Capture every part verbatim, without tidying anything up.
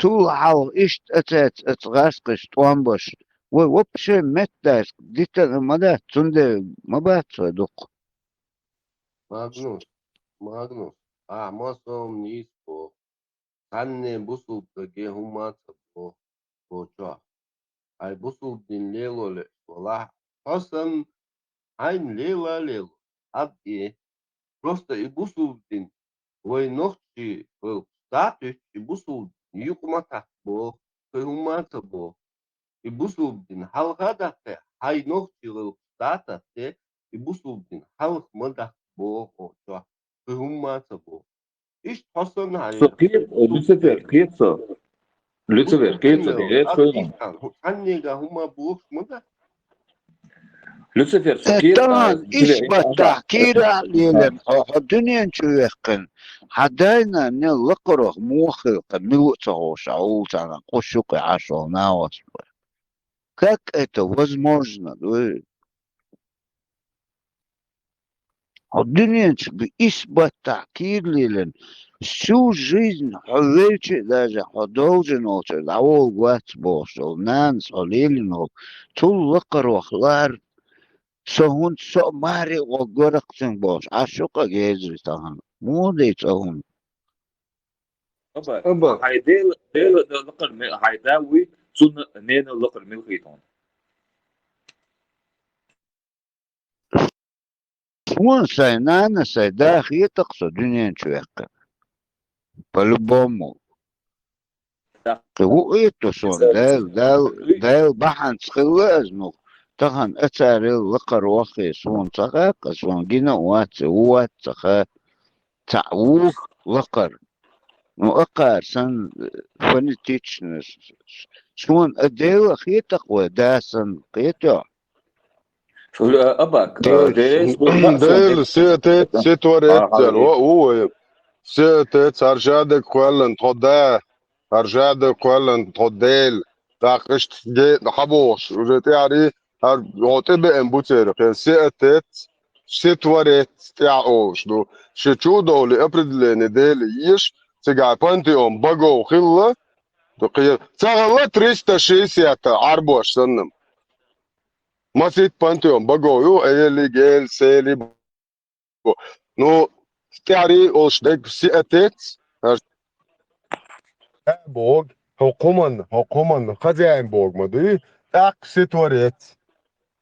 цул хьалха иштта а цаьрца а ца гӀаьскхаш тӀом баш. Вай вообще меттаьрск дитана ма дац, цундела ма бац вай дукха. Магнус, Магнус, ахьа массо а нийса боху. Цхьанне бусулба даге хӀумма а ца боху, бохучохь. Хьайн бусулба дин лело леаш валахь, хьо санна, хьайна лела а лело, хьаб и. Просто и бусулба дин вай нохчий гӀуллакхаш дӀа а туьттуш, и бусулба дин юкъа ма такха боху, кхин хӀумма а ца боху. И бусулба дин хьалха а даккхе, хьайн нохчий гӀуллакхаш дӀа а таккхе, и бусулба дин хьалха ма даккха боху оцо, кхин хӀумма а ца боху. Иштта хьо санна хьан Со кхета, Люцифер, кхета со. Люцифер, кхета со, дерриг а хӀума. Цхьаннега хӀума бохуш ма дац. Люцифер, со Э, кхета, тахана а, иш Люцифер, баттахь кийра а лелина, хьо, хьо дуьнен чу вехкина. Хьан дай-нанна лакхарох муха хилла, мила а ца ховш, хьо уллцарна къуш юкъе Ӏаш волу нагӀост вара. Как это возможно? Хьо дуьнен чу бу иш баттахь кийра лелина, всю жизнь хьо велча а даже хьо должен волчуьра дӀаволла вац бохуш долу нанас хьо лелина волу, цул лакхарох лара, со хӀунда со а маре а гӀо горакцин бохуш, Ӏаш ю-кх гезри тахана. Муха дай цӀа хӀума? Аба, Аба. Хьайн Дела, Дела лакхара ме-, хьайн да вуй, цунна ненан лакхара мила хета хьуна? Суна сайн нана, сайн да хетакх со дуьнен чу вехкина. По-любому. Да. Кхин ву а иту суна, Дела, Дела, Дела бахьанца хилла аз, ну, тахана а царел лакхара ваххе, суна ца хаьа, суна гина а вац, ву вац ца хаьа, цхьаъ ву лакхара. Ну, акхара санна, фонетично, суна а Дела хетакх вай, да санна, кхетахь? Абак, Дела, Дела, Дела, сиатет, ситварет, Ага, цара, Дела. О, о, сиатет, хӀара шадерг кхоьллина тхо да, хӀара шадерг кхоьллина тхо Дела, тӀаккха иштта гена хьабохуш, уже тӀаьхьарий, хӀара хьо тӀебеана бу церан, кхин сиатет, ситварет тӀаьхьа олуш ду. Ши чу а довлий определение Дела еш, цигахь пантеон богов хилла, кхин, ца хилла триста шестьдесят Ӏарбош санна. Масийтта пантеон богов ю, эли, гели, сели бу. Ну, тӀаьхьарий олуш дерг сиатет, хӀара бог, хӀокху хӀуманна, хӀокху хӀуманна хозяин бог ма дуй, тӀаккха ситварец.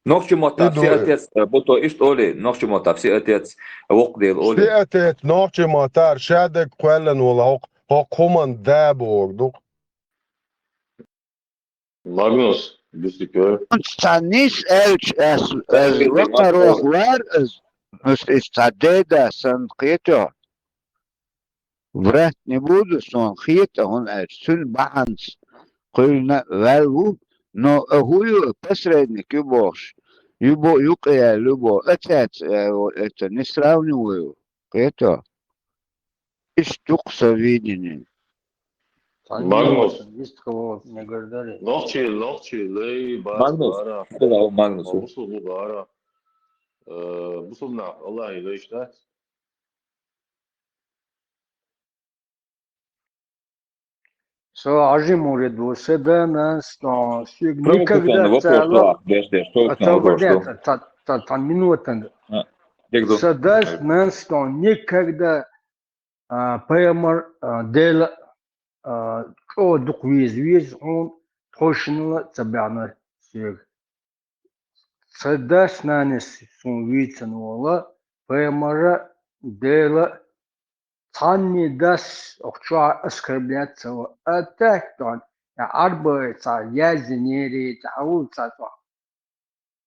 Нохчийн маттахь И ду- сиатец, э, бу тхо иштта олий, нохчийн маттахь сиатец, воккха Дела олий. Сиатец, нохчийн маттахь шадерг кхоьллина волу хӀокху, хӀокху хӀуманна да бог ду-кх. Магнус, дистикер. Цхьа нис аьлча, ас, ас лакхарох лар, ас, ас, ас цхьа деда санна кхетахь. Врать не буду, суна хета, хӀунда аьлча цуьнан бахьанца кхуьйна а ваьлла ву, но а хӀу ю, посредник ю бохуш, ю бо-, юкъаяьлла ю бо, а цаьрца, э, это не сравниваю, кхетахь. Иштта ю-кх сан видение. Магнус. Нохчий, нохчий, лай, бас, Магнус. Бара. Хьо Магнус. Бусулба бара. Э, бусулба нах, Аллахье лайш дац. Со Хьажи Мурид ву, сан да-нанас, а, соьга никогда ца аьлла, а, ца гӀо деш, ца, ца, ца минутан. Сан дас-нанас, а, никогда, а, пайхамар, а, Дела, а, чӀогӀа дукха веза, веза хьуна, тхойшинал а ца баьхна соьга. Сан дас-нанас суна вийцина волу, пайхамара, Дела, цхьанний дас оха чохь оскорблять ца во. А тахтон, я Ӏарбой цхьа, я зинерий цхьа, хьуна цхьа цхьа.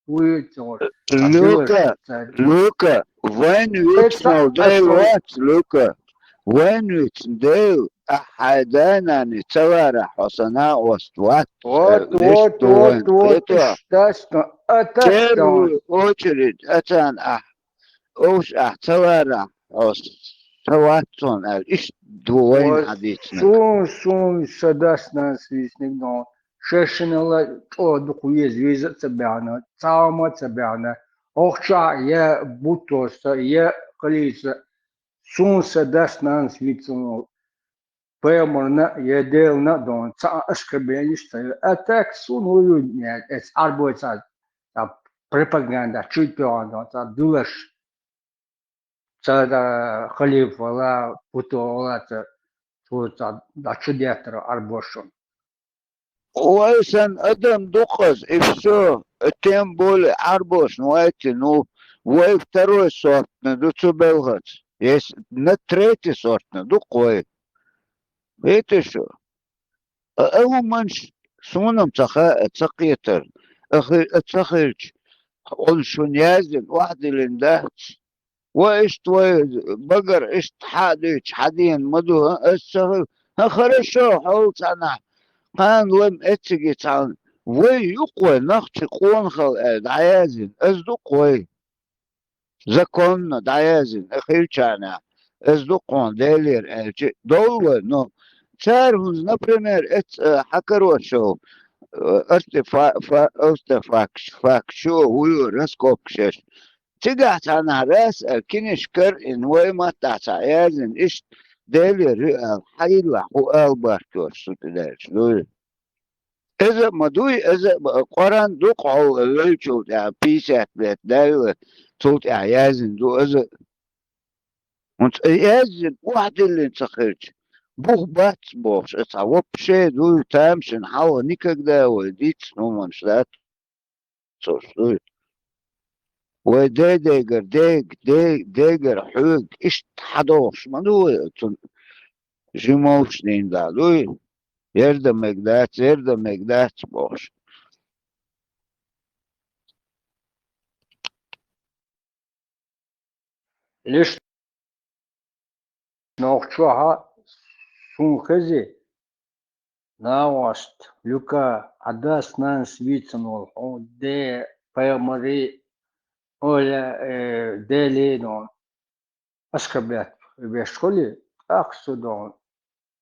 Вуьйцур. Люка, Люка, вайн вуьйцур Дела вац, Люка. Вайн вуьйцур Дела, ахьа хьайн да-нана ца варахь, хьо сан накъост вац. Вот, вот, вот, вот, иштта, а тахтон. Первую очередь, а царна ахь, уьш ахь ца варахь, хьо сан вац суна аьлла, иштта ду вайна хьадийцинарг. Суна, суна, сан дас-нанас вийцинарг ду. Шайшинал а чӀогӀа дукха веза, веза а ца баьхна, цхьа хӀума а ца баьхна. Оха чохь я Бутоса, я Халиса, суна сан дас-нанас вийцина волу. пайхамарна а, е Делана а дон, цхьа а оскорбленеш ца йо. А так суна хӀун ю, эц Ӏарбой цхьа, цхьа пропаганда, чуйттоагӀан дон, цхьа дулаш, цхьа да халифала, путола, цхьа, цхьа, цхьа да чудеттара Ӏарбошун. Вай сан адам дукъаз, и всё, тем более Ӏарбошна вайти, ну, вай второй сортна ду цу белгӀац. Есть на третий сортна ду вай. Видишь, а, а хӀуманаш суна-м ца ха-, ца кхетар, а хи-, а ца хилча, он шун яздина, охьадиллина дац. Ва иштта вай багара иштта хьа а дуьйцуш, хьадена ма ду, хӀа, ас ца хи-, хӀа, хорошо, хьол цхьаннахьа, кхана лам эциги цхьана, вай ю-кх вай, нохчий къонахалла аьлла дӀаяздина, ас ду-кх вай. Законно дӀаяздина, а хилчарнехь, ас ду-кх хьуна Делера аьлча, довла вай, но цара хӀунз, например, эц, а, хьакаро шо, а, артефа-, фа-, артефакташ, факташ ю, хӀу ю, раскопкаш еш. Цигахь цхьаннахьа раз а кинишка карийна, вай маттахь цхьа яздина, иштта Делера ю аьлла, хьайиллахь хӀу ала барт йош цу тӀе даьлча, дуй. Иза а ма дуй, иза а ма, Къуръан ду-кх хьол, вевлчул тӀаьхьа пятьдесят лет даьлла, цул тӀаьхьа яздина ду иза. ХӀунца яздина, охьадиллина ца хилча, бух бац бохуш, аса вообще дуй, тамашийна хьалха никогда вай дийцина хӀуманаш дац. Цо шуй. Вай дедегара дег, де-, дегара хьоьга иштта хьадохуш ма ду вай, оцун жималш дийна да дуй. Ярдан мег дац, ярдан мег дац бохуш. Лиш Нохчохьа сун хези, нагӀашт, Люка, хьан дас-нанас вийцина волу хьо, де, пайхамари, оля, э, Дели дон, аскорблять веш хуьлий, тӀаккха со дон,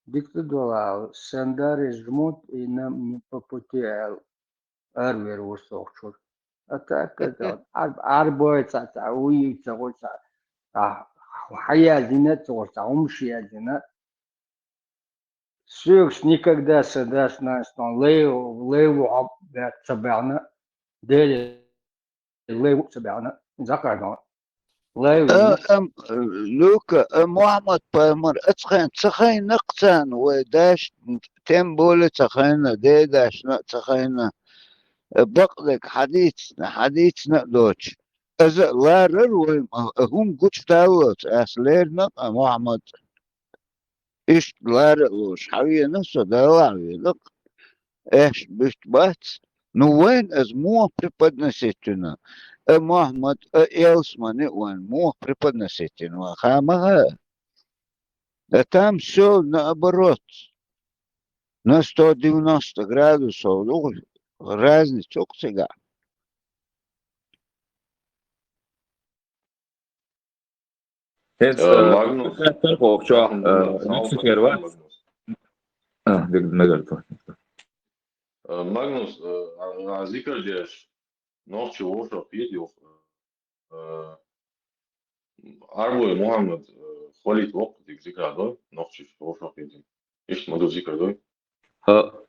дика ца долу аьлла, сандари жмут и нам не по пути аьлла, аравер ву со охчура. А так, это, Ӏар-, Ӏарбой цхьа, цхьа, уй, ца гӀо цхьа, а, хьан яздина, ца гӀо цхьа, хӀумаш яздина. Соьгаш никогда сан дас-нанас тон лай, лай ву хьо баьхна ца баьхна, Дели лай ву ца баьхна, закъа дон. Лай ву. А, ам, Люка, а, Мухьаммад пайхамар, а ца хайна, ца хайна-кх царна вай даш, тем более ца хайна, дедашна а ца хайна, а, бакъдерг хьадийцина, хьадийцина а доцуш. Аза а ларар вай, а, хӀума гучудаллалц, ас лерина а Мухьаммад. Иштта лара а луш, хьан вена со, Далла а вена-кх. Аьшна буьтта бац. Ну, вайна аса муха преподносить вина? А Мухьаммад, а Элсмани вайна муха преподносить вина ван? Ха ма хаьа. А там всё наоборот. На сто девяносто градусов, ну, разница ю-кх цигахь. ХӀинца, э, э, Магнус. Хаттар хӀокху чохь, э, Магнус, Люксифер вац? Магнус. А, диг-, мегар ту. Э, Магнус, э, а, а, зикр деш, нохчи вовшах йита юха. Э, Арбой Мухьаммад, э, хвалит воккха диг зикра дой, нохчи вовшах йита. Иштта ма ду зикр дой. ХӀаъ.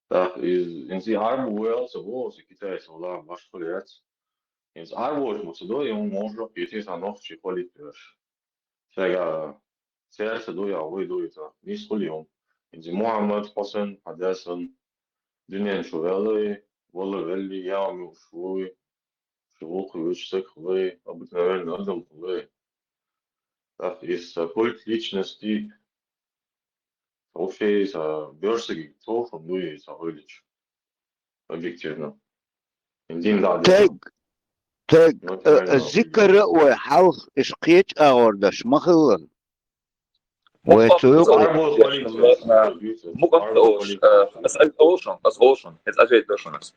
Так, из, инзи Ӏарбо вуй аьлла ца боху, аса китайца вала башхалла яц. Инзи Ӏарбоша ма ца до, и хӀун можа, и те сан нохчий хвалит берш. Шайга церца ду я, вуй ду и ца. Нис хули хӀун. Инзи Мухьаммад, Хьусен, Хьадасан, дуьнен шу веллай, вала велли, яа муш вуй, шу вукху вуьш саг хулай, обыкновенный адам хулай. Так, из ца культ личности, вообще, ца бёрсаги, цо хӀун дуй, ца хуйлича. Объективно. Дин да дин. Тег, тег, э, э, зикара а вай хьалха иш кхечу агӀор даш ма хилла. Вай цу юкъа. Мукъам ца олуш, э, ас, ас олушун, ас олушун, хӀинца ответ дошун ас.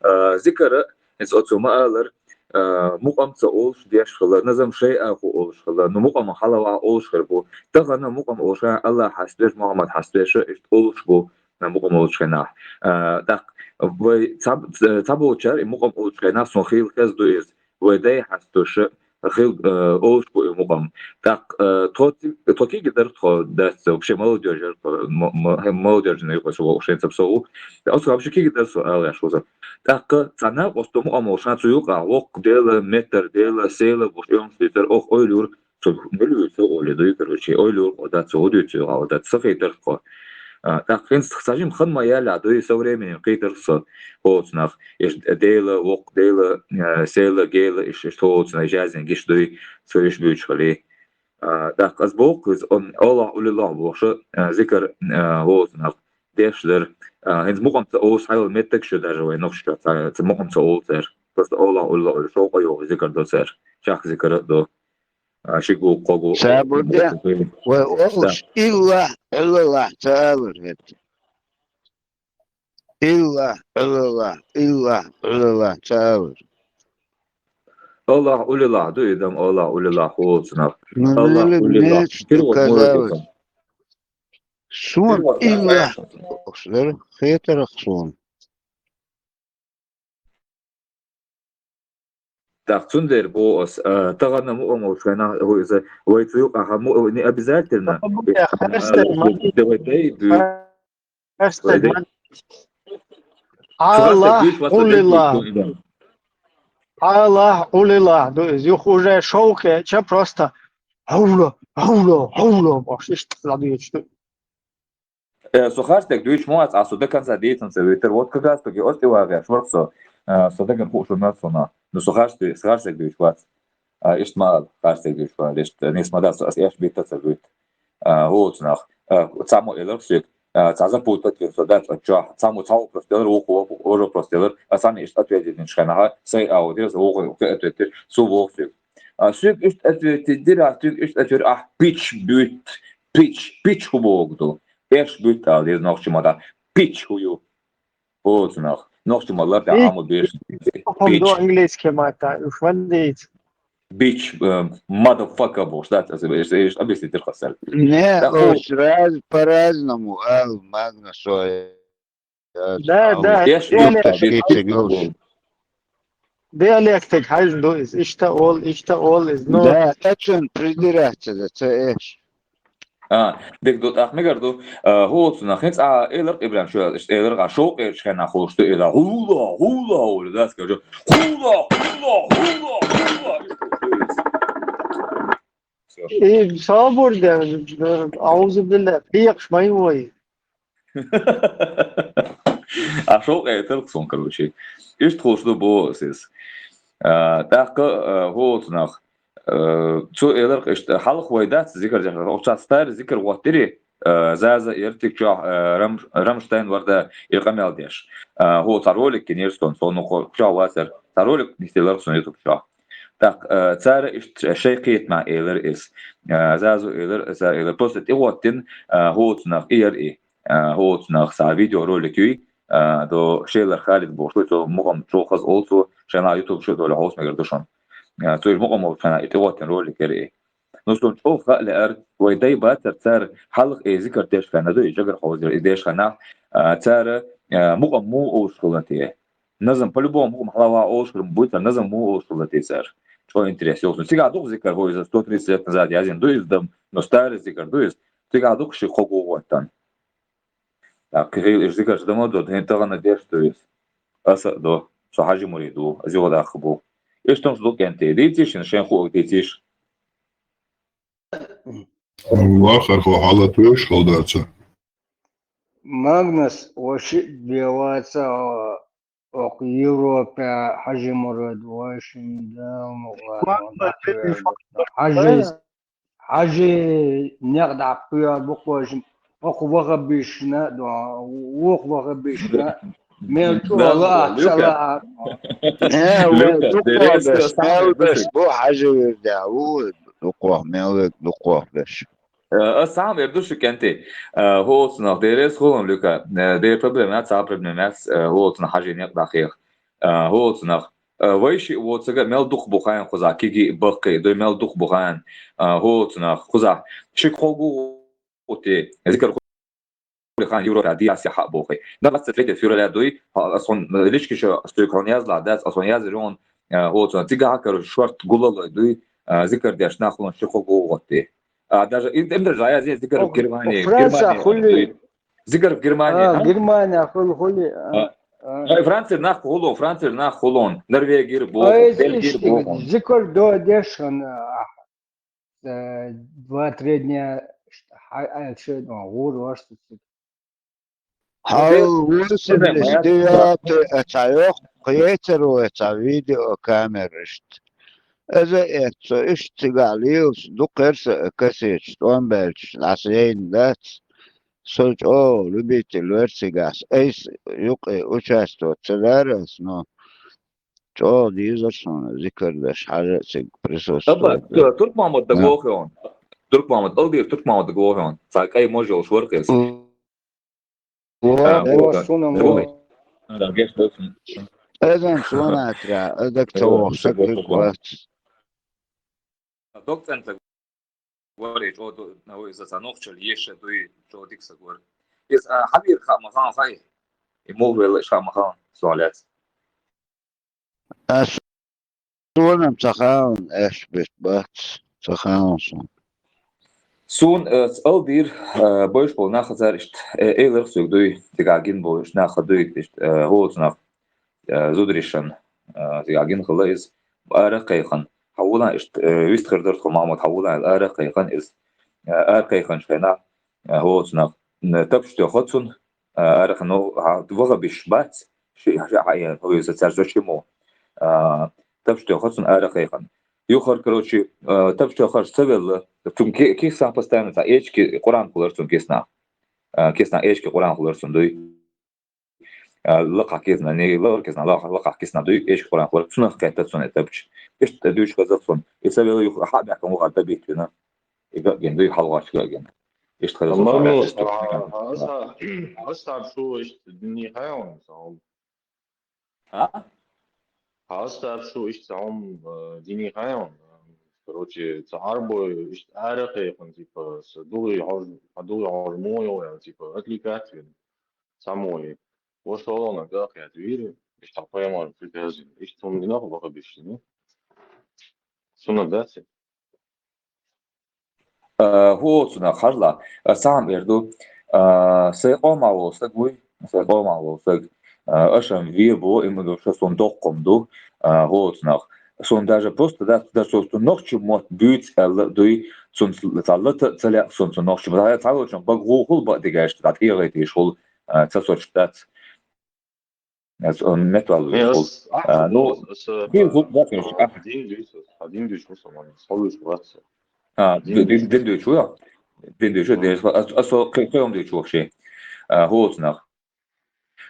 Э, зикара, хӀинца оцу ма алар, э, мукъам ца олуш деш хилла, назам шайъа хӀу олуш хилла, ну мукъама хьалаваха олуш хир бу. Тахана мукъам олуш, Аллах хьастеш, Мухьаммад хьастеш, иштта олуш бу. Мукъам олучу хенахь. А, тӀаккха вай цхьаб-, ц-, цхьаболчара и мукъам олучу хенахь, сон хийла хеза ду иза. Вай дай хьастуша, хил, э, олуш бу и мукъам. ТӀаккха, э, тхо ци-, тхо кегий дар тхо дац, вообще молодёжь яр тхо, мо-, мо-, молодёжный юкъа со вокъушен цап со ву. Оцу вообще кегий дар со, ала еш хуза. ТӀаккха цхьа накъост ду мукъам олуш, цу юкъа воккха дела, меттар дела, села, буш, эвнаш дитар, ох, ойла юр, цо мила вуьйцу оле дуй, короче, ойла юр, о, да, цо дуьйцу, о, да, са хетар тхо. А, тӀаккха хӀинца ца жима хан ма яьлла дуй, со временем кхетар со, оцу нах, иш дела, воккха дела, э, села, гела, иш, иш оцу нах, жазин гиш дуй, со иш буьйцу хали. А, тӀаккха аз боху иза, он, Аллах уллилах бохуша, а, зикар, а, оцу нах, деш дар. А, хӀинца мукъам ца олуш хьайла меттаг шу даже вай нохча ца, ца мукъам ца олу цара. Просто Аллах уллилах олу шовкъа йогӀу зикар до цара. Чах зикар а до. А, ши гу, кхо гу. Сабур де. Вай олуш илла, илла ца алар хӀетта. Илла, илла, илла, илла ца алар. Аллах уллилах ду и дам, Аллах уллилах хулу цунах. Ну, Аллах ну, уллилах. Мечта Кир вот казалось. Мурдиха. Сун Кир вот илла. Казалось. Хетарах сун. Так, цундер бу ас, а, тагана мукъамал шайна, вай цу юкъа ха му-, не обязательно. Э, харстер ма-, давай, дай, бу-, Харстер дай. Ма-, Аллах уллилах. Аллах уллилах. Ду из юх уже шовке, ча просто. Хьула, хьула, хьула, баш, ишта ладуьйчу. Э, со харцдерг дуьйцуш ма вац, а со до конца дийцина ца вуьйтар. Вот как раз таки оцу тӀе вагӀеш вара со, э, со дагар хууш вара мел сона. Ну, со харц дуьй-, со харцдерг дуьйцуш вац. А, иштта ма ала, харцдерг дуьйцуш вац, иштта, нисма дац, аса эш битта ца вуьйта. А, хӀу цунах, а, цхьаммо элар соьга, а, цхьа запутать вина со дац, а чохь, цхьаммо цхьа вопрос делар, вукхо воп-, вожа вопрос делар, а цхьанна иштта ответ динчу хенахь, сай а дира, со вукхо ответ дира, цо боху соьга. А соьга иштта ответ дира, а соьга иштта ответ, ахь пич буьтта, пич, пич хӀу боху ду? Эш буьтта ала деза нохча ма дац. Пич хӀу ю? ХӀу цунах. Нохча ма лар тӀе Пич. Амма беш. Хьо Пич. Ду английский мата, уж ван дийца. Бич, э, motherfucker бохуш, да, это, это, это объяснить дира хасар. Не, Так, о, ху- сразу по-разному, ал, магна, соя. Да, да, Эш диалект. Юхташ кициг луш. Диалектик хьаьжна ду иза. Иштта ол, иштта ол иза. Ну. Да, тачун придираться, да, ца эш. А, дика ду, тӀаккха мегар ду, а, хӀу цунах, хӀинца, а, элар Ибрахим шу, элар гӀа шовкъ эрчу хенахь хуш ду, элар, хӀула, хӀула, хӀула, да, скажу, хӀула, хӀула, хӀула, хӀула. Всё. И собур де, аузу билла, пекъаш ма ю вай. А шовкъ этар сон, короче. Иштта хуш ду бо сис. А, тӀаккха, а, хӀу цунах, а, цу элар иштта хьалха вай дац зикар деш, оцу старый зикар гӀоттири, а, Заза, Эртик чохь, а, Рам-, Рамштайн варда и къамел деш. А, хӀу цхьа ролик кинера сон, сон ну кхо-, чохь вацар. Цхьа ролик нисделар сон YouTube чохь. ТӀаккха, а, цара иштта шайн кхетамехь элира иза. А, Зазу элира, Заза элира. Просто тӀегӀоттина, а, хӀу цунах и яр и. А, хӀу цунах цхьа видеоролик юй, а, до Шелар Халид бохуш ву, цо мукъам чу хаза олу цо, шайна YouTube чу долу хьовса мегар ду шуна. А, цо иза мукъам волчу хенахь и тӀегӀоттина ролик яр и. Ну, суна чӀогӀа хаа лаьара, вай дай бацара цара хьалха и зикар деш хенахь ду, и жагар хьовзийра и деш хенахь, а, цара, а, мукъам муха олуш хилла те? Назам по-любому мукъам хьалха олуш хилла буй цара, назам муха олуш хилла те цара? ЧӀогӀа интерес йолчу. Цигахь ду-кх зикар, хӀу иза сто тридцать лет назад язйина ду иза дам, но старый зикар ду иза. Цигахь ду-кх ши кхо гу гӀоттан. ТӀаккха хӀинца иза зикарш дан ма до, хӀинца тахана деш ду иза. Аса а до, со Хьажи мурид ву, иза юха даккха бу. Иштта хӀумаш ду кӀентий, дийций шуна, шайн хуург дийций шу. Аллах, хӀара хьала тоьшалла дац. Магнас, ваши беваца, окху Европе Хьажи мурид, ваши да, Магнас, Хьажи, Хьажи некъ дӀакхоьхьур бу-кх вайшимма, хӀокху ваххабишна, вукху ваххабишна, мел чӀогӀа лаахь, ца лаахь. Э, вай Люка, дукха деррес беш, мел беш бу Хьажи вирдехь, ву, дукхох, мел вега дукхох беш. Э, ас цхьаъ эр ду шу кӀентий. Э, хӀу цунах деррес хӀулам, Люка. Э, дера проблема яц, цхьа проблема яц, э, хӀу цунах Хьажи некъ дӀахеха. Э, хӀу цунах. Э, вай шиъ воцург мел дукха бу хаьий кхузахь, кегий, баккхий, дуй мел дукха бу хаьий, а, хӀу цунах, кхузахь. Ши кхо гу гӀоттий, зикар хуьлу хан Европа дияс яхьа бохий. Двадцать третье февраля дуй, а, ас хьуна лички чу стуьйга хьуна язлахь дац, ас хьуна язйира хьуна, а, хӀу цунах. Цигахь, короче, шорт гуллалой дуй, А, зикар деш нах хулон ши хо гугъотти. А, даже им, им даже я здесь зикар в Германии, в Франция Германии хули. Зикар в Германии. А, А? Германия хули хули. А. А, Франция нах хулон, Франция нах хулон, Норвегия бо, А, Бельгия бо. Зикар до дешан, а, э, два-три дня, ш-, ха-, а, ши, ну, гур, ваш тут. Хьал восемьдесят девятый а ца йох, кхетер вай ца видеокамерашт. Эза эцо ишт цигахь лийлс дукхерса а касеташ тӀом баьлчаш дӀасайна дац. Со чӀо любитель вер цигахь. Айс юкъе участвовать ца дарас, но чӀо дийзар суна зикар даш хьажа а цига присутствовать. Турк Мамад даглохион. Турк Мамад, Алдир Турк Мамад даглохион. Ца кай можел шваркес. О, суна мо. Да, геш досун. Эзан суна тра, эдак ца вохса кук вац. Док центр говорит, что на вы за санохчел еше дуй, что дик сагор. Из, а, хабир ха махан хай. И мол вел ша махан суалец. Ас суна ца хаун эш бит бац, ца хаун сун. Сун, э, с Алдир, э, больш бол нахазар ишт, э, эйлер суг дуй, тига гин бол ишт наха дуй ишт, э, хоцнах, э, зудришан, э, тига гин хала из ара кайхан. Хавула ишт, э, вист хердер хо Мамад хавула ара кайхан из, э, ара кайхан шайна, э, хоцнах. Тапш тё хоцун, э, ара хано, вага биш бац, ши, ха, ха, я, хо из цар зачему. Э, тапш тё хоцун ара кайхан. Юхар, короче, э, тапш тё хоч цавелла, тун ки, ки сам постоянно, ца, эчки, Куран кулар тун кисна. Э, кисна эчки Куран кулар тун дуй. Э, лакха кисна, не лакха кисна, лакха, лакха кисна дуй, эчки Куран кулар, цунах кайта цун этапч. Ишт дуйч казах сон. И цавелла юх, ха бяхкан угар да битвина. И га ген дуй, халгач га ген. Ишт казах сон. Мамус, а, а, а, а, шу ишт дини хайон, саул. А? Хастар шу ишт саум, э, дини хайон. Короче, ца арбой ишт ара кайхан, типа, с дугъи хож, а дугъи хож мой, я, типа, отвлекать вен. Самой. Вошёл на гах, я, двери, ишт а поймал, приказин. Ишт он не нахуй пока бишни. Суна даци. Э, хӀоцунах хьажла, э, сам эр ду, э, сай къоман волу стаг вуй, сай къоман волу стаг, э, ашам ве бо, и ма ду, ша сон доккхум ду, э, хӀоцунах. Сон даже просто да, да, сон, сон нохчи мотт буьйц аьлла дуй, сон ц-, ца лата ца лаьа сон, сон нохчи мотт. Ца, ца лочун баг гӀулхул ба дигаш, да, тӀегӀайтиш хул, э, ца соч дац. Аз он метал вышел. А, ну, Дин дин дюйш, а? Дин дюйш, а дин дюйш, а дин дюйш, а. А, дин дюйш, я? Дин дюйш, дин дюйш. А, а со, кхе-, кхе он дюйш вообще. А, хӀоцунах.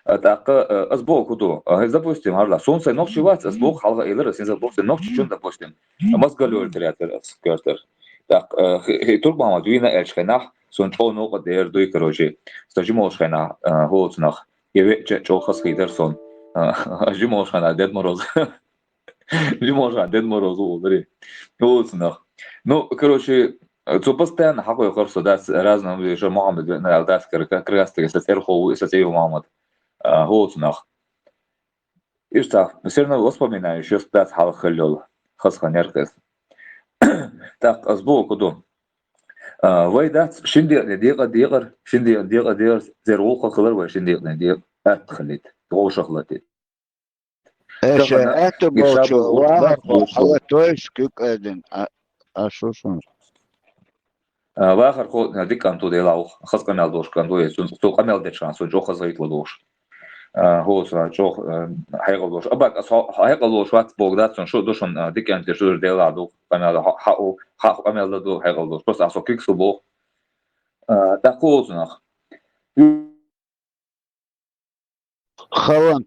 А, так, а, аз бо куду. А, допустим, харла. Сон сай нохчи вац, аз бо халга эйлер, аз, допустим, нохчи чун, допустим. Мозга лёль терятер, аз кёртер. Так, а, хе-, хе-, турк мама дуйна эльч хенах, сон чо нокъа дер дуй, короче. Ста жимолш хенах, а, хӀоцунах. И вече чо хас хитер сон. А, жимолш хенах Дед Мороз. Жимолш хенах Дед Мороз, о, бери. ХӀоцунах. Ну, короче, цо постоянно хьакхой харсо дац, разным вешер Мухаммад веънарал дац, кар-, кар-, крастага са цӀер хов, са цӀе ю Мухаммад. А, хӀоцунах. Иштта, всё равно воспоминание щас дац хьалха хиллал, хас хан яркъес. Так, аз бо куду. А, вай дац, шин декъа, декъа, декъар, шин декъа, декъа, декъар, зер вулха хилар вай шин декъа, декъа, атта хилит, гӀовшах латит. Эше Тахана, атта гиша болчу, бо, вахар бо, бо, бо. Хала тойш кук эдин, а, а шу сун. А, вахар хо, а, дик кӀанту дела ух, хас къамел дош кӀанту, е, сун, су къамел дечан, су чо хас гайтла дош. А, хо, су, чо, а, хьайгал дош. Абак, а, со, хьайгал дош вац бог дац, сун, шу дошун, а, дик кӀанте, шу дела ду, къамел, ха, ха, у, ха, къамел ду, хьайгал дош. Просто, а, со кик су бо. А, так хо, сунах. Халан.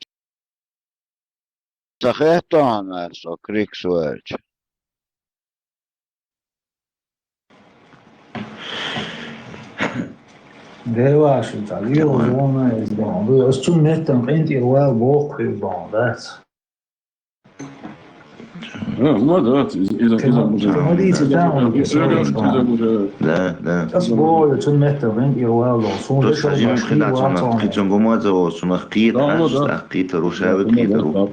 Ца хеттон ас о крик суэлч. Деваши ца лио зона из бон. Ду ас цу меттан къинтӀир вал боху из бон, дац. А, ну да, из, из, из, из, Смотрите, там, из, из, из, Да, да. Сейчас более чем метр, блин, и валло. Просто хожим хина цунах, кицун гумаза о цунах кит, Да, ну аш, да. ах кит, рушави кит, ру.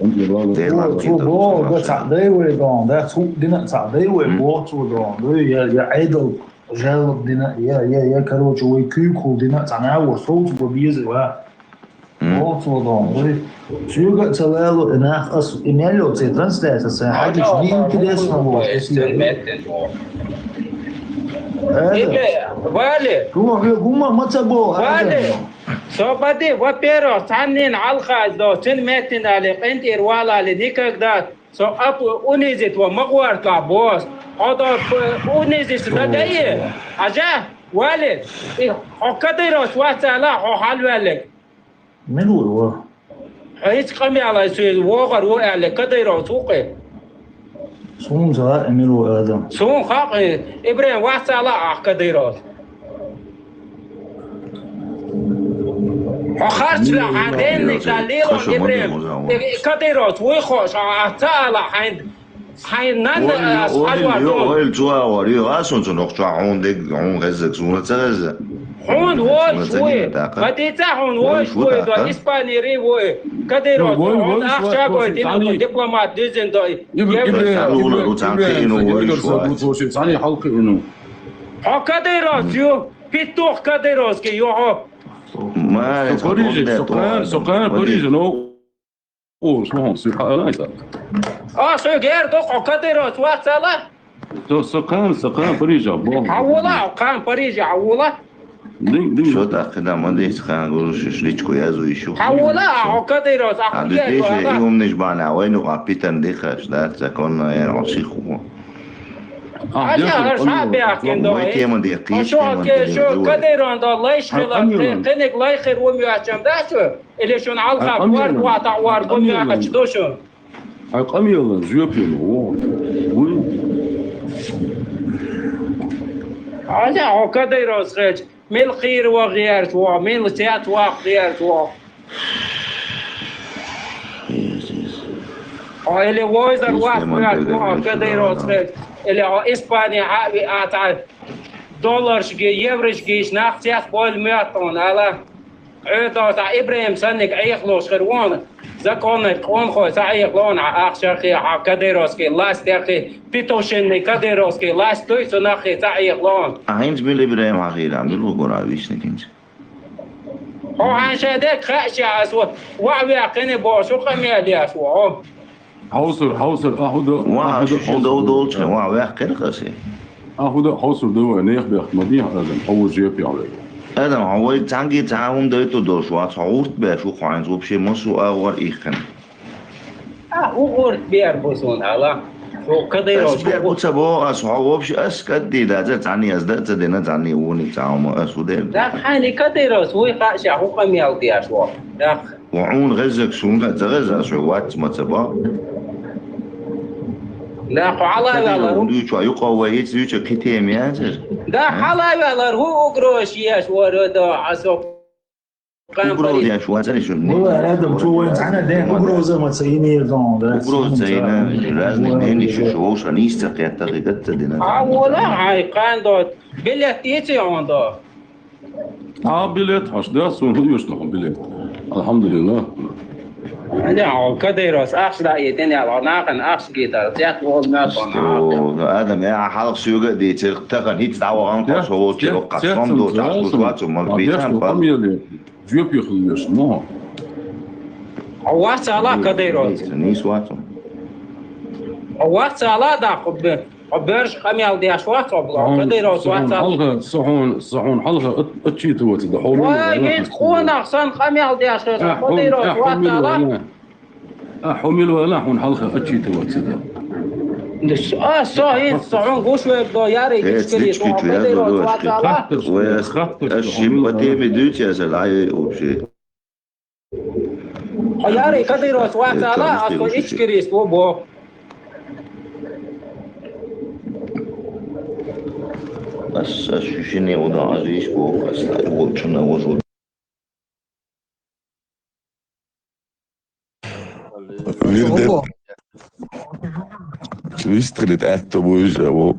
Дела Цу кит, бо, цунах да, ша. Цаъдай вай дон, да, цу дина цаъдай вай, М. Бо цу дон, да, я, я айдл, жалоб дина, я, я, я, короче, вай куй кул дина, цана вай соуц бо бизе ва. М. Оцо дон, ой. Цуга ца лело, и нах ас, и мело, ци трансляция, ца хагиш, не интересно, вот, если Или, Вали, Гума, гума, маца бо, Вали, Адам. Собади, во-первых, цаннин алхаз до, цин метин али, къинтир валали, никогда, со ап унизит ва магварта бос. Хо до, унизит, да, да, и. Ажа, Вали, и, хо кадирос, ва цала, хо халвалик. Мин вуй ва? Хьо хӀинца къамел ай суй вогӀар ву аьлла, Кадыров цу кхе? Сунца хаьа, мин ву адам. Сун хаьа, Ибрем, вац ала ахь Кадыров. Хьо харцла хьан денник ца лела, Ибрем. Кадыров вуй хо, ша ца ала хьайн. Хьайн нанна Ойла, ас ойла, хьалвар йо, дон. Ойла, цу агӀор, йо, а сунца нохчо хьуна дег, хьуна хеззаг, суна ца хеза. Хьуна вой, Суна ца вой. Гина, да, ка? Ма дийца хьуна вой, Вой, вой, да, да, ка? Испани ри вой. Кадыров, Вой, вой, хьуна вой, ахча вой, гой, вой, дина Сани. Дипломат дизин дой. Ибр-, Ибр-, Ибр-, Ибр-, Сани, Ибр-, Ибр-, Сани, Ибр-, Ибр-, Сани, Сани, Халкы, ну. Хьо Кадыров, ю, петух Кадыровский, ю, хьо. Ма, Со Париже, со Кан, со Кан, Париже, ну. О, слухам, сир хьалайса. А, со гер до, хьо Кадыров, вацала? Со, со кхаьн, со кхаьн Парижа, бо. Хьавола, кхаьн Парижа, хьавола? Дин, дин. Шо тӀаккха да, ма дийс кхаьн гурушиш личку язу ишу. Хьавола, хьо Кадыров, а, а, хьо дудеш, гер, и умниш бана, вай ну, а, питан дихаш, да, законно, я, а, шиху. А, Аля, дяхар, а, шабя, амир, кендо, вай тема дихи, шо, тема ке, дихи, шо, вай. Кадыров, да, лайш, а, хила, амир. Кенек лайхер, умю, а, чем, да, шо? Или шун алха, Хьай къамелан, вар, вата, вар, хьай гумя, къамелан. Ачдошун. Хьай къамелан, жоп ю, о. Уй. Аля, о, Кадыров схеч, мел хир ва гъерч ва, мел сят ва гъерч ва. О, или войзар ва, Кадыров схеч, или о, Испания, а, ви, а, та, долларш ги, еврош ги, иш нах сят боль мятон, ала. Ӏуьйта цхьа Ибрахим санниг Ӏехалуш хир вон, законный къонахой ца Ӏехалон, ахча хи, хьа кадыровский власть яхи, петушинный кадыровский власть дуй цунах хи ца Ӏехалон. А хӀинца мила Ибрахим хьахийра, мила ву гура висник хӀинца? Хьо хьан шай дек хаьча ас ву, ваъ вяхкхине боху къамел деш ву, хьо. Хьовсур, хьовсур, ахьу ду, Ва ахьу ду, ахьу ду, хьовсур. Ду долчу, ва вехкхира кхасе. Ахьу ду, хьовсур ду вай, нех бехк ма дий, Адам, хьо ву жепехь вай. Адам, хьо вай цхьаьнгге цхьа хӀума дойту долуш вац, хьо гӀурт беш ву, хьо хьайнца вообще массо а агӀор ихкина. А, хӀу гӀурт бер бу суна, ала? Хьо кадайрал Ас бер бу ца боху, ас хьо вообще, ас кадди даца, цхьаьнне ас дан а ца дина, цхьаьнне вуни цхьа хӀума, ас хӀу дер. Да, хьайна кадайрал, вуй хаьа ша, хӀу къамел деш ву. Да. Ва хьуна гӀеззаг суна ца гӀеза, ас хьо вац ма ца боху. Да, хьо хьалаваьлар. Кадайрал дуьйцу, юкъа вай хӀинца дуьйцу, кхин тема яцара? Да, хьалаваьлар, хӀу угроза еш вара, да, ас хьо Угроза еш вацара шу. Вала, Адам, цо вайн цхьана ден угроза ма ца йинера дон, да? Угроза ца йина, разный мнение шу, шу вовшан нийса ца кхетта, хи гатта дина. А, вала, хьай кхандот, билет дийци хьуна до? А, билет, хьаш, да, суна хӀун еш нахула билет. Алхьамдулиллах. Аня, хьо кадайрос, ахча даийтина яла, нахана ахча гийтар, цец вол мятон. О, Адам, я хьалха суьга а дийцира, тахан хӀинца дӀавахана, кхо со волчу, кхо сом доцу, ахча гуш вацу, ма бийцан, пал. Жоп яхалуш, мо. Хьо вац ала, Кадыров? Нийса вацу. Хьо вац ала, да, хьо бе-, хьо берш къамел деш вац, хьо бла-, Кадыров вац ала. Хьалха, со хьуна, со хьуна хьалха ат-, отчитываться да, хьо мила вала. Вай, вид къонах сан къамел деш, а, Кадыров вац ала. А, хьо мила вала, хьуна хьалха отчитываться да. А, со хӀинца, со хьуна гуш верг до, яри, э, ичкери, со Кадыров вац ала. Хаттар, хаттар, ас шим по теме дуьйцу аса, лай вообще. Хьо яри Кадыровс вац ала, ас хьо ичкерис ву бо. Ас, ас шу шине уда, ас иш бо, ас лай волчунна вожу. Вирде. Ого. вистхилит аьтто буйжа, во.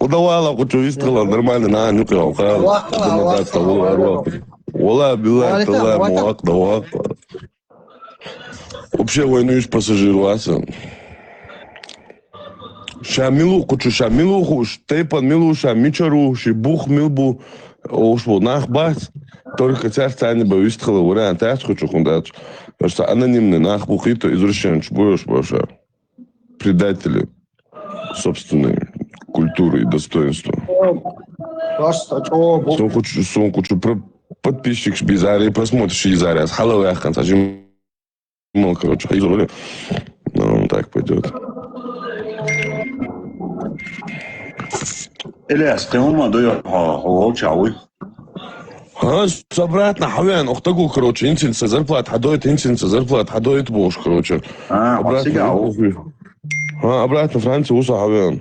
Удавала кучу вистхила, нормально, на, ну, кал, кал. Вахтала, вахтала, вахтала. Вала, билла, вахтала, тала, вахтала. Муак, да, вахтала. Вообще, войнуешь пассажир васа. Ша милу кучу, ша милу хуш, тайпан милу, ша мичару, ши бух мил бу, ош бу нах бас. Только царь цани ба вистхила вариант, ас кучу хундач. Просто анонимный нах бу хито извращенец будешь, баша. Предатели собственной культуры и достоинства. Просто, чё, бу- Сон кучу, сон кучу про подписчик бизаре, просмотр шизаре, ас халал яхан, сажим. Ну, короче, хай зоре. Ну, так пойдёт. Ильяс, ты ума дуёт, хо, хо, хо, чавы. Ха, с-, обратно, хавян, ох, таго, короче, инсин со зарплат хадоит, инсин со зарплат хадоит, бош, короче. А, обратно, ох, ох. Ха, обратно Франция, уса хавян.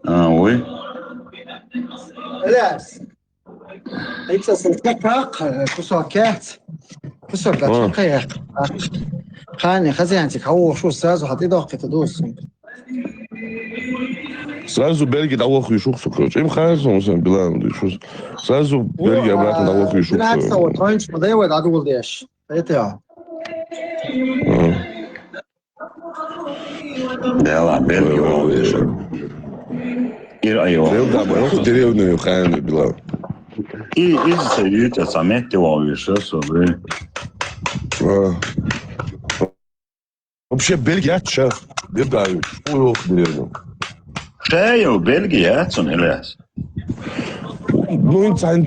А, ой. Ильяс. Иццас как, э, кусок кец. Кусок, а, как. Хани, хозяинчик, хау, шу сразу хати дох, это дус. Сразу Бельги дало хуй шух, короче. Им хай сон, сон, Билан, шу. Сразу Бельги обратно дало хуй шух. Двенадцатого, тронч, мадева, да, дул деш. Это я. А. Дела, Бельги, ой, ой, ой. Ира, ай, ой. Дела, да, мы в деревню, хай, Билан. И, и, се, и, те, самете, ой, ещё, собри. А. Вообще, Бельгия, чё? Бельгия, ой, ох, блин. Чё, Бельгия, цун, Ильяс? Ну, инсан,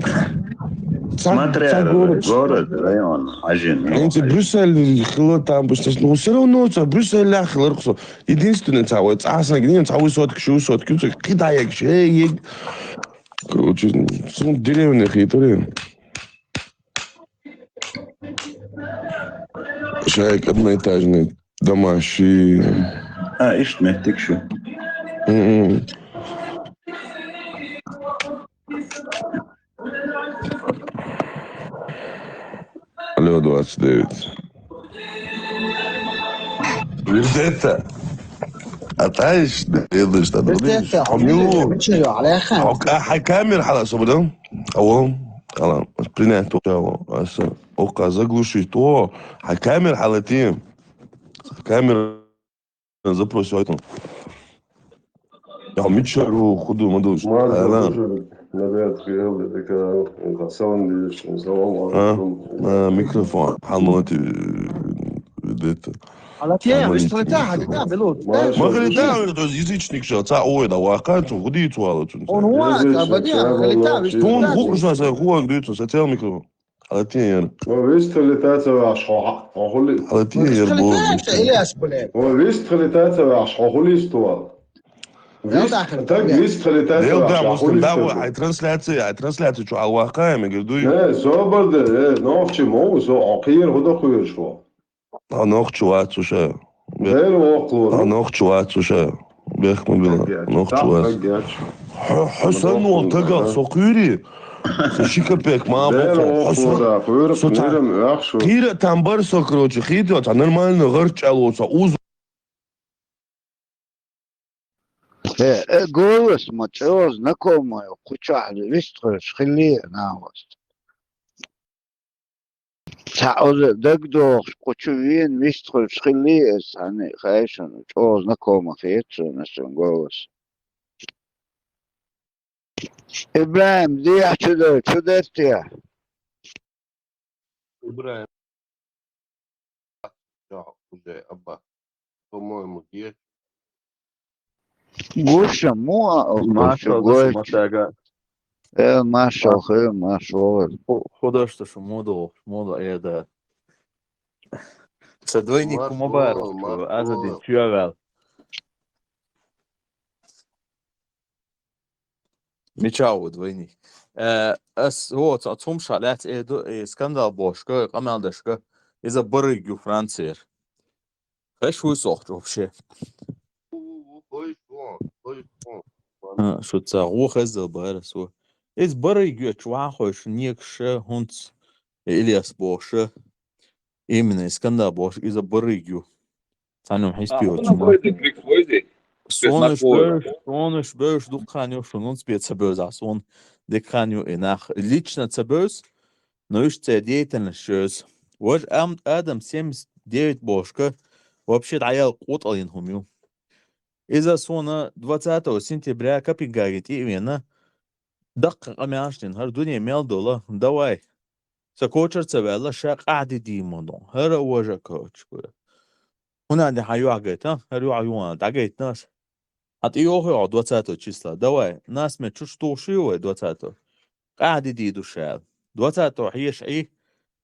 сан, смотря сан город, город, район, один, ну, инсан Брюссель, хило там, ну, всё равно, ца, Брюссель, ля, хило, рухсо. Единственное, ца, вот, ца, ца, ца, высотки, ещё высотки, ца, кидая, ещё, эй, ей. Короче, сон деревня, хитрые. Шайк одноэтажный, дома ши. А, ишт меттик шу. М-м. Алло, двадцать девять. Вендетта. А та иш, да, едешь, да, Вендетта, а милу. Мичи, Алехан. А, а, хай камер хала, сободан? Алло, алло, принять то, алло, аса, ока заглушить, о, а камер халатим. Камера запросил, это. Я мичару худу мадуш. Марк, алло. Слушай, ребят, приехали, такая, это, саунд, видишь, салам алейкум. А, микрофон, хамати, это. Алатия, вистхилита, хадита, белут. Маша, маша, слушай. Маша, то есть язычник сейчас, а, ой, да, вахкан, то, худи, то, ала, то. Он хуа, язычник, да, бадия, халита, вистхилита. Тон хуа, ша, ша, хуа, дует, ша, тел микро. Алатия, яр. Ну, вистхилита, ца, ваш, хо-, хо-, хули. Алатия, яр, бо. Вистхилита, ша, Ильяс, блядь. Ну, вистхилита, ца, ваш, хо-, хули, сто. Вист-, так, вистхилита, ца, ваш, хо-, хули, сто. Ай трансляция, ай трансляция, чё, а вахкан, я говорю, дуй. Э, собар да, э, нохчи, мо, со, а, кир, худа, хуй, шо. А нохчу вацу ша. Дер вохлу. А нохчу вацу ша. Бехму била. Нохчу вацу. Хо-, Хусан ол тагал со кури. Со шикапек ма бохо. Хусан. Со та-, кира там бар со, короче, хиди, та нормально гарч ало, со уз. Э, э, голос ма чё знакомый, кучахли, вистхуш, хили, на вас. Ца оз дагдохш, кучу вен, вистхуш, хили, эс, ани, хайшан, чё знакомо, хет, на сон голос. Ибрагим, дия чудо, чудо тия. Ибрагим. Уже, абба. По-моему, где? Гоша, муа, Маша, Гоша. Э, Маша, хэ, Маша. Хо-, художество, что мода, мода, э, да. Со двойник Марш, мобар, Марш, аза Марш. Дичуавал. Мича ва двойник. Э, ас, вот, а цум ша лац, э, ду-, э, скандал бошка, къамял дашка, иза барыгю Франциер. Хэш высох вообще. А, шо ца, гу хэздэл бара со. Из барыгю чуа хойш, нек ша, хунц, Ильяс боша. Именно, из скандал бош, иза барыгю. Цанум хиспи. А, вот, ну, чума. Войди, Крик, войди. Сонаш бевзаш, сонаш бевзаш дукха хан ю шуна, хӀунда аьлча ца бевза, сона дика хан ю и нах. Лично ца бевза, но уж церан деятельность йовза. Важа Ам-, Адам семьдесят девять бохушка вообще дӀаяла къотӀалйина хӀума ю. Иза сона двадцатого сентября Копенгаге тӀе а вена, даккха къамаьлаш дина, хӀара дуне мел дола, давай. Са кочар ца ваьлла, ша къахьди дийма ду. ХӀара важа коча. ХӀунда аьлча хьан юхь гайта, хӀара юхь юан дӀагайтина ас. Хьан тӀе йоху йоху двадцатого числа? Давай, нас мет чуч тухуш ю вай двадцатого. Къахьди дийду ша. Двадцатого хьеша Ӏи,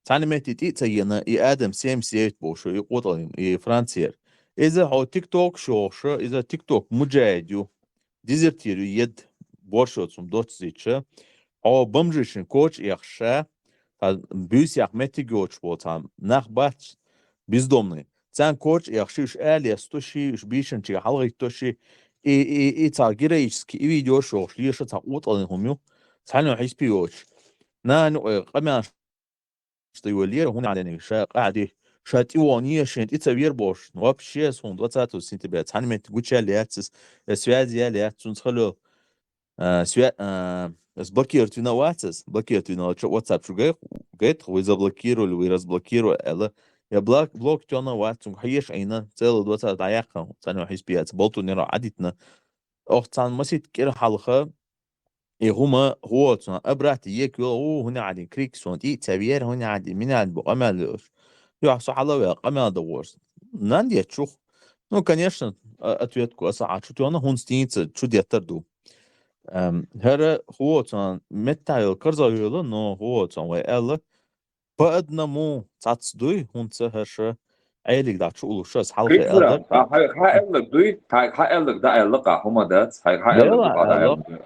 цхьана метте тӀе а ца йина, и Адам семьдесят девять бохуш, и къотӀалйина, и Францера. Иза хьо тикток шохуша, иза тикток муджахид ю, дезертир ю, ед боршо цум доццича. Хьо бомжишин коча эхша, цхьа буьйсех меттиг йоцуш болу цхьа нах бац бездомный. Царна коча эхши, уьш алеста ши, уьш бийшанчий хьалгӀитто ши. И, и, и цхьа героический, и видео шохуш, леша цхьа къотӀалйина хӀума ю. Цхьаьна хьиспи йоцуш. Нана юкъе къамел Что его лера, хӀунда аьлча ша къахьди, ша тӀе вон еш, шен тӀе ца вер бохуш. Вообще, суна двадцатого сентября цхьана метте гуча лаьццас, э, связи я лаьццунца хало. А, свя-, а, ас блокировать вина вацас, блокировать вина вача WhatsApp шу гай-, гайтах, вы заблокировали, вы разблокировали, аьлла. Я блок-, блок тёна вац, цунга хьеша Ӏийна, целый двадцать дӀаяьккхина, цхьана хьиспи яц, болтунера Ӏадитна. Ох, цхьана масит кӀира хьалха, И хӀума хӀоцун, обратно ек йо, у, хӀуна Ӏади, крик сон, тӀе ца вер, хӀуна Ӏади, мина Ӏади бу къамел йолуш. Юхь со хьалаве, къамел догӀуш. Нан дечух. Ну, конечно, а, ответку аса Ӏа чу тёна, хӀунца дийца чу деттар ду. Эм, хӀара хӀоцун, метта йол карза йола, но хӀоцун вай аьлла, По одному цац дуй, хӀунца хӀаша Ӏелиг дӀа чу улуш ас хьалха Криксра, аьлла. Хьа, хьа, хьа аьллаг дуй, хьа, хьа аьллаг дӀа аьлла къа, хӀума дац, хьа, хьа аьллаг Дела ду къа дӀа аьлла. Аьлла.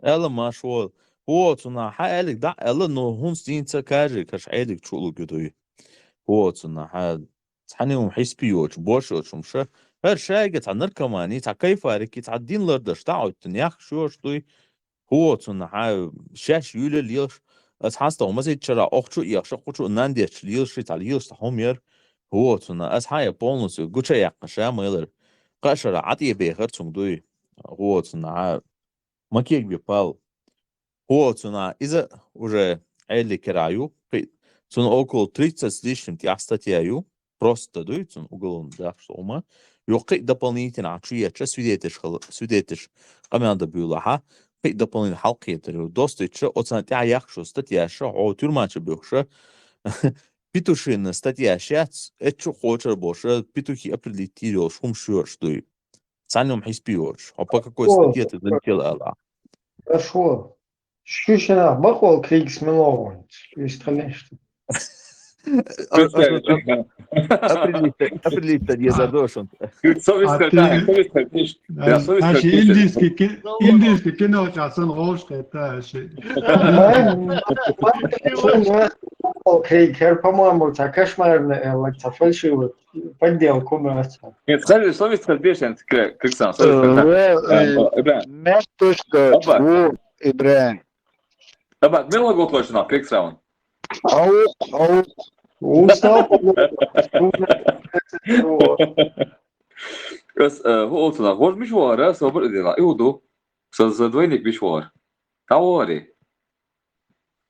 Аьлла ма шо. ХӀоцуна хьа аьллиг дӀа аьлла, но хӀунца дийца кажи каш Ӏелиг чу улуг дуй. ХӀоцуна хьа цхьаьна хӀума хьиспи йоцу, бош йоцу хӀума ша. ХӀара шайга цхьа наркомани, цхьа кайфарики, цхьа дин лардаш дӀа оттун, яхаш йош дуй. ХӀоцунна хьа шаьш юьле лелаш, ас хьастагӀа масийттачара охчу а ехша, кхучу а нандечу лелаш, цхьа лелаш цхьа хӀума яр. ХӀоцунна ас хьа я полностью гуча яьккха ша майлар. Кхашара ӀатӀе бехар цунга дуй. ХӀоцунна хьа макег бе пал. ХӀоцунна иза уже Ӏели кера ю. Кхи-, цунна около тридцать с лишним тӀехь статья ю. Просто дуй цунна уголовный дахш хӀума. Юха кхин дополнительно Ӏа чу еча свидетель хала, свидетель къамел дан буьйлахьа, кхин дополнительно хьалкхетар ю. Достуйча, оцана тӀехь яхшу статьяша, хьо тюрьмача бухша, петушина статьяш яц, эчу кхочар боша, петухи определить йолуш хӀума шоьш дуй. Цхьаьна хӀума хьиспи йоцуш. Хьо по какой статье ты залетел, ала? Хорошо. Шу шинах бакъвол Кригс мила вогӀу? Шу иштта хилла иштта. Определить, определить, я задошен. Со вискал, А ты да, со вискал, тиш. Да, со вискал, Аши тиш. Индийский ки-, индийский кино сейчас он гӀош хета, Аши. Криг, хер, по-моему, цхьа кошмарный, э, like, цхьа фальшивый подделка у нас. Нет, скажи, со вискал, тиш, Кригсан, со вискал, да. Э, э, Э, да. Мертвый Опа. Ибраим. Tabak, мила гутлаш нах, Кригсаун? Хьовукх, хьовукх. Устал. Ас, э, хӀу олцунах, гӀож миш вара, собар дела, и уду. Са, са двойник миш вара. Тавари.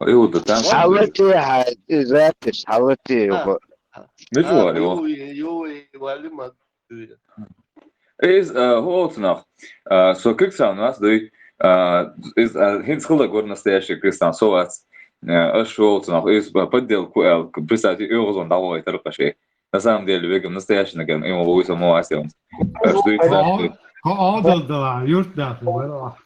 И уду, там. Хьалати хьай, и запись, хьалати А. юха. Миш А, вара, ю, ю, ю, вали ма. Из, э, хӀу олцунах, э, со Кригсан нас дуй, э, из, э, хӀинца хила гор настоящий Кригсан со вац, э, аш хӀу олцунах, из, э, подделку эл, представьте, оьгӀазон дӀавойтар кхаши. На самом деле, вегам настоящий нагам, ему вуй само астем. Аш дуй, Хо-, хо-, хо-, да, юрт да, вала.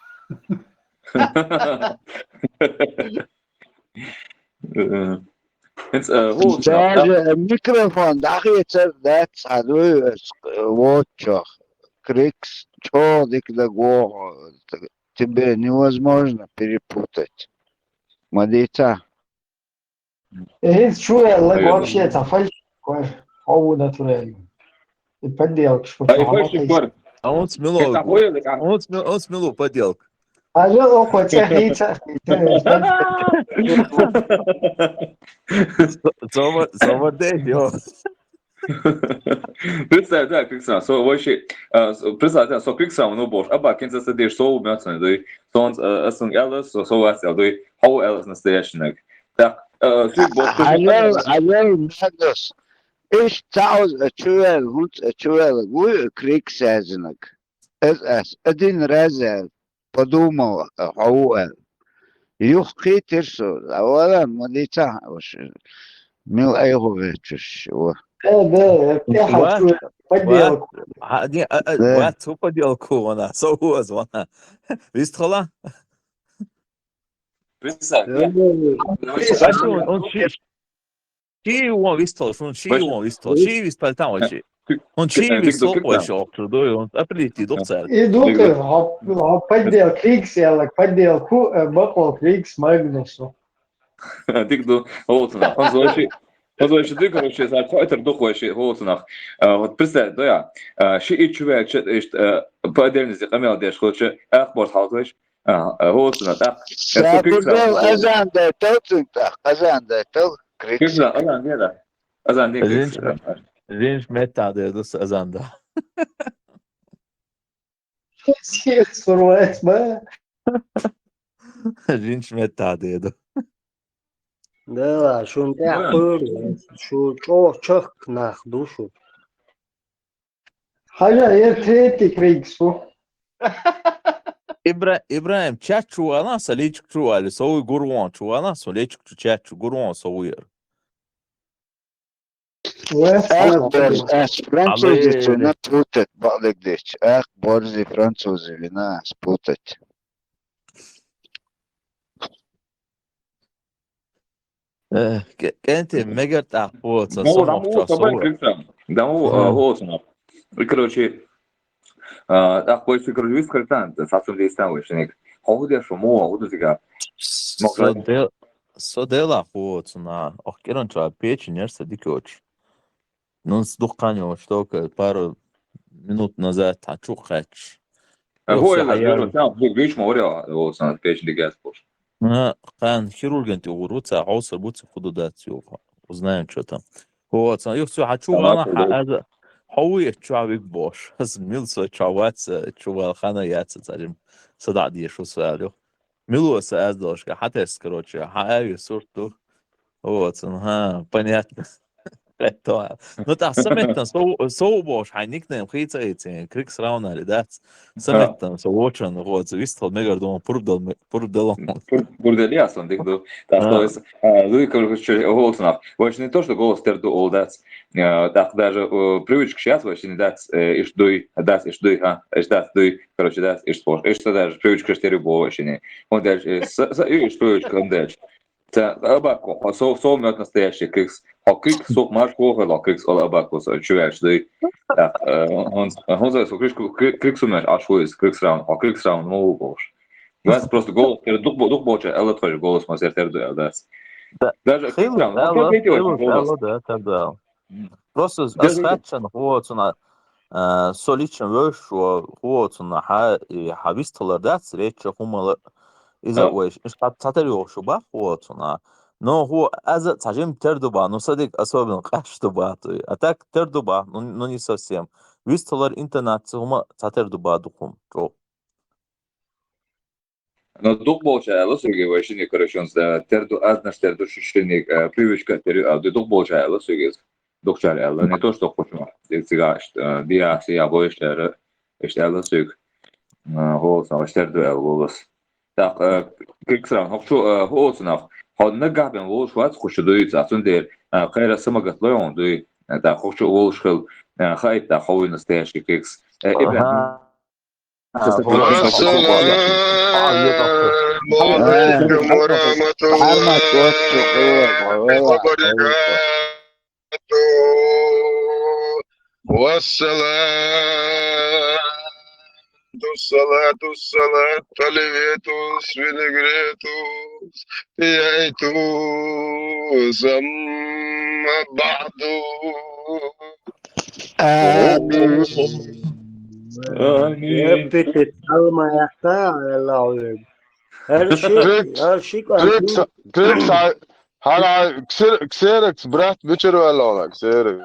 Э, хӀинца, э, хӀу олцунах, Даже микрофон дӀахецар дац, хьан дуй, э, вотчох. Кригс чӀогӀа дика даг вогӀу, тебе невозможно перепутать. Ма дийца. Э, хӀинца чу аьлла, Наверное. Вообще, цхьа фальшивый, хьо ву натуральный. И подделка, что А, и фальшивый кор. А он смело. Это хуй, да, как? Он смел-, он смело подделка. А я около тех и тех, и тех. Зома, зома дей, ё. Представь, да, Криксрам, со вообще, а, с- представь, да, со Криксрам, ну, боже, а бакинца сидишь, со убьется, да, со он, а, а, сон, я, со, со вас, да, хау, элас настоящий. Так, а, суть, боже, Хьалал, хьалал, Магнус. Иш цаӀуз а чувел, хӀунц а чувел, вуй Крикс язынаг. Эз ас, один раз я подумал, а, хьау эл. Юх кхитир со, а вала ма дийца, уж мил айгу вечуш, о. Э, да, э, пехал Ва? чувел, подделку. Ва? А, не, а, а, Да. Ва, цу подделку вона, со уз вона. Вист хала? Представь, Э, да. Представь, Ва, он, он чи-, чи вон вист хала, он чи Ва, вон вист хала, чи вист хала там вообще. Он чи Э, вист хала, Криксрам. Вообще, охту, да, он определить дохцар. И духы, Дигда. хоп, хоп, поддел Крикс, я лак, подделку, э, бакол Крикс Магнусу. Дигду, вот она. Он звучит, он звучит, ты, короче, за это дух вообще, вот она. А, вот представь, да, я, а, ши и чувак, че, ишт, э, по отдельности, камел деш, короче, ах, борт халкаеш. А, а, вот она, так. Я Сакурдал супер сразу. Азан да тал цинтах, Азан да тал, Крикс. Крикс, да, Азан, не, да. Азан, не, Крикс, Зинч, да. Зинч мета да, дус Азан да. Съезд сурвать, ба? Жинч мета деду. Да, шун тя Да. Хур, шу чо чак нах душу. Хажа, я третий Крикс бу. Ибра-, Ибраим, чат чувала, са личик чували, соуи гурвон чувала, со личик чу чат чу гурвон соуи яр. Эх, борз, эх, французи Алло. Цуна путать, балык деч. Эх, борзи французи вина спутать. Э, ке-, кенти мегар тахпо, ца Даму, самох даму, ца тобай сова. Криксам. Даму, Ага. а, голосно. И, короче, а, так, короче, вис критан, сацум дистан вышник. Хоху де шуму, а уду зига. Со де-, со дела хо цуна. Ох, керан ча печи нерса дикоч. Ну, с духканем, что к-, пару минут назад, а чу хач. А Ох, хо, всё, я а я вижу, там, виж, моря, вот, сан, печи дигас пош. На, кан хирурген ти угру, ца, хо, са буци худу дат, ё, узнаем, что там. Вот, сан, ё, всё, а чу Ага, вала, ха, да. Аз, хо, я чу вик бош. Аз мил со чу вац, чу вал хана яц, царим. Сада деш, усвал, ё. Милуса аз должка, хатес, короче, ха, ави сурту. Вот, ага, понятно. Это. Ну, так, саметтан, со, со бош, хай никнейм, хица, эти, Крикс равна ли, да? Саметтан, со очень, вот, вистал, мегар думал, пурдал, пурдал. Пур-, пурдал, я сон, дик ду. Так, А. То есть, а, ну, и, короче, голосно. Вообще не то, что голос терду олдац. Э, так даже, э, привычка сейчас вообще не дац, э, иш дуй, дац, иш дуй, а, иш дац дуй, короче, дац, иш спорт. Иш даже привычка стерю бо вообще не. Он дальше, э, с, с, и иш привычка, он дальше. Та, абако, а со, со мёт настоящий Крикс. А Крикс, сок маш, кохе, ла Крикс, ола абако, со, чувач, дуй. Так, э, он, он, он за, со, Крикс, Крикс умеешь, а шо из, Крикс раунд, а Крикс раунд, ну, боже. Вас просто голос, тер-, дух бо-, дух боча, эла твой голос, мастер, тер дуй, да. Да. Даже Хил, Крикс раунд, да, ну, ла, как эти хил, очень да, голос. Ла, да, да, да. М. Просто Даже асхачан, вот, она, э, со личен веш, вот, она, ха, и ха висталар дац, речь, хумала, из-за А. Веш, иш ха, цатер ё, шуба, вот, она. Но, ху, аз, цажим тер дуба, ну, садик, особенно, каш дуба, то, а так, тер дуба, ну, ну, не совсем. Висталар интонация, хума, цатер дуба, духум, чо. Но дух болча, ала суги, вай шини, короче, он, э, терду, аз наш терду, ши-, шини, э, привычка терю, а, дух болча, ала суги, дух чар, ала, не то, что хочу, э, цига, э, биа, сия, бой, шер, эш, ала суг, э, голос, а, штерду, ала, голос. Так, э, Криксран, хочу, э, голос, нах, хо, нагабен, голос, швац, хочу дуйца, а цундер, э, хайра самогат лоон, дуй, э, так, хочу, голос, хел, э, хайт, так, хо, настоящий Крикс. Э, Ибрахим. Ага. Ассаламу алейкум ва рахматуллахи ва баракатух. Вассалату, салату, салат, таливетус, винегретус, пияйтус, амма баъду. Амин. Амин. Эпитет, алма яхта, Аллах. Гьар ши, Крикс, гьар ши Крикс, кӀантӀу. Крикс, гьа-, гьар, гьар, ксер-, ксерекс, брат, бичир валла, ксерекс.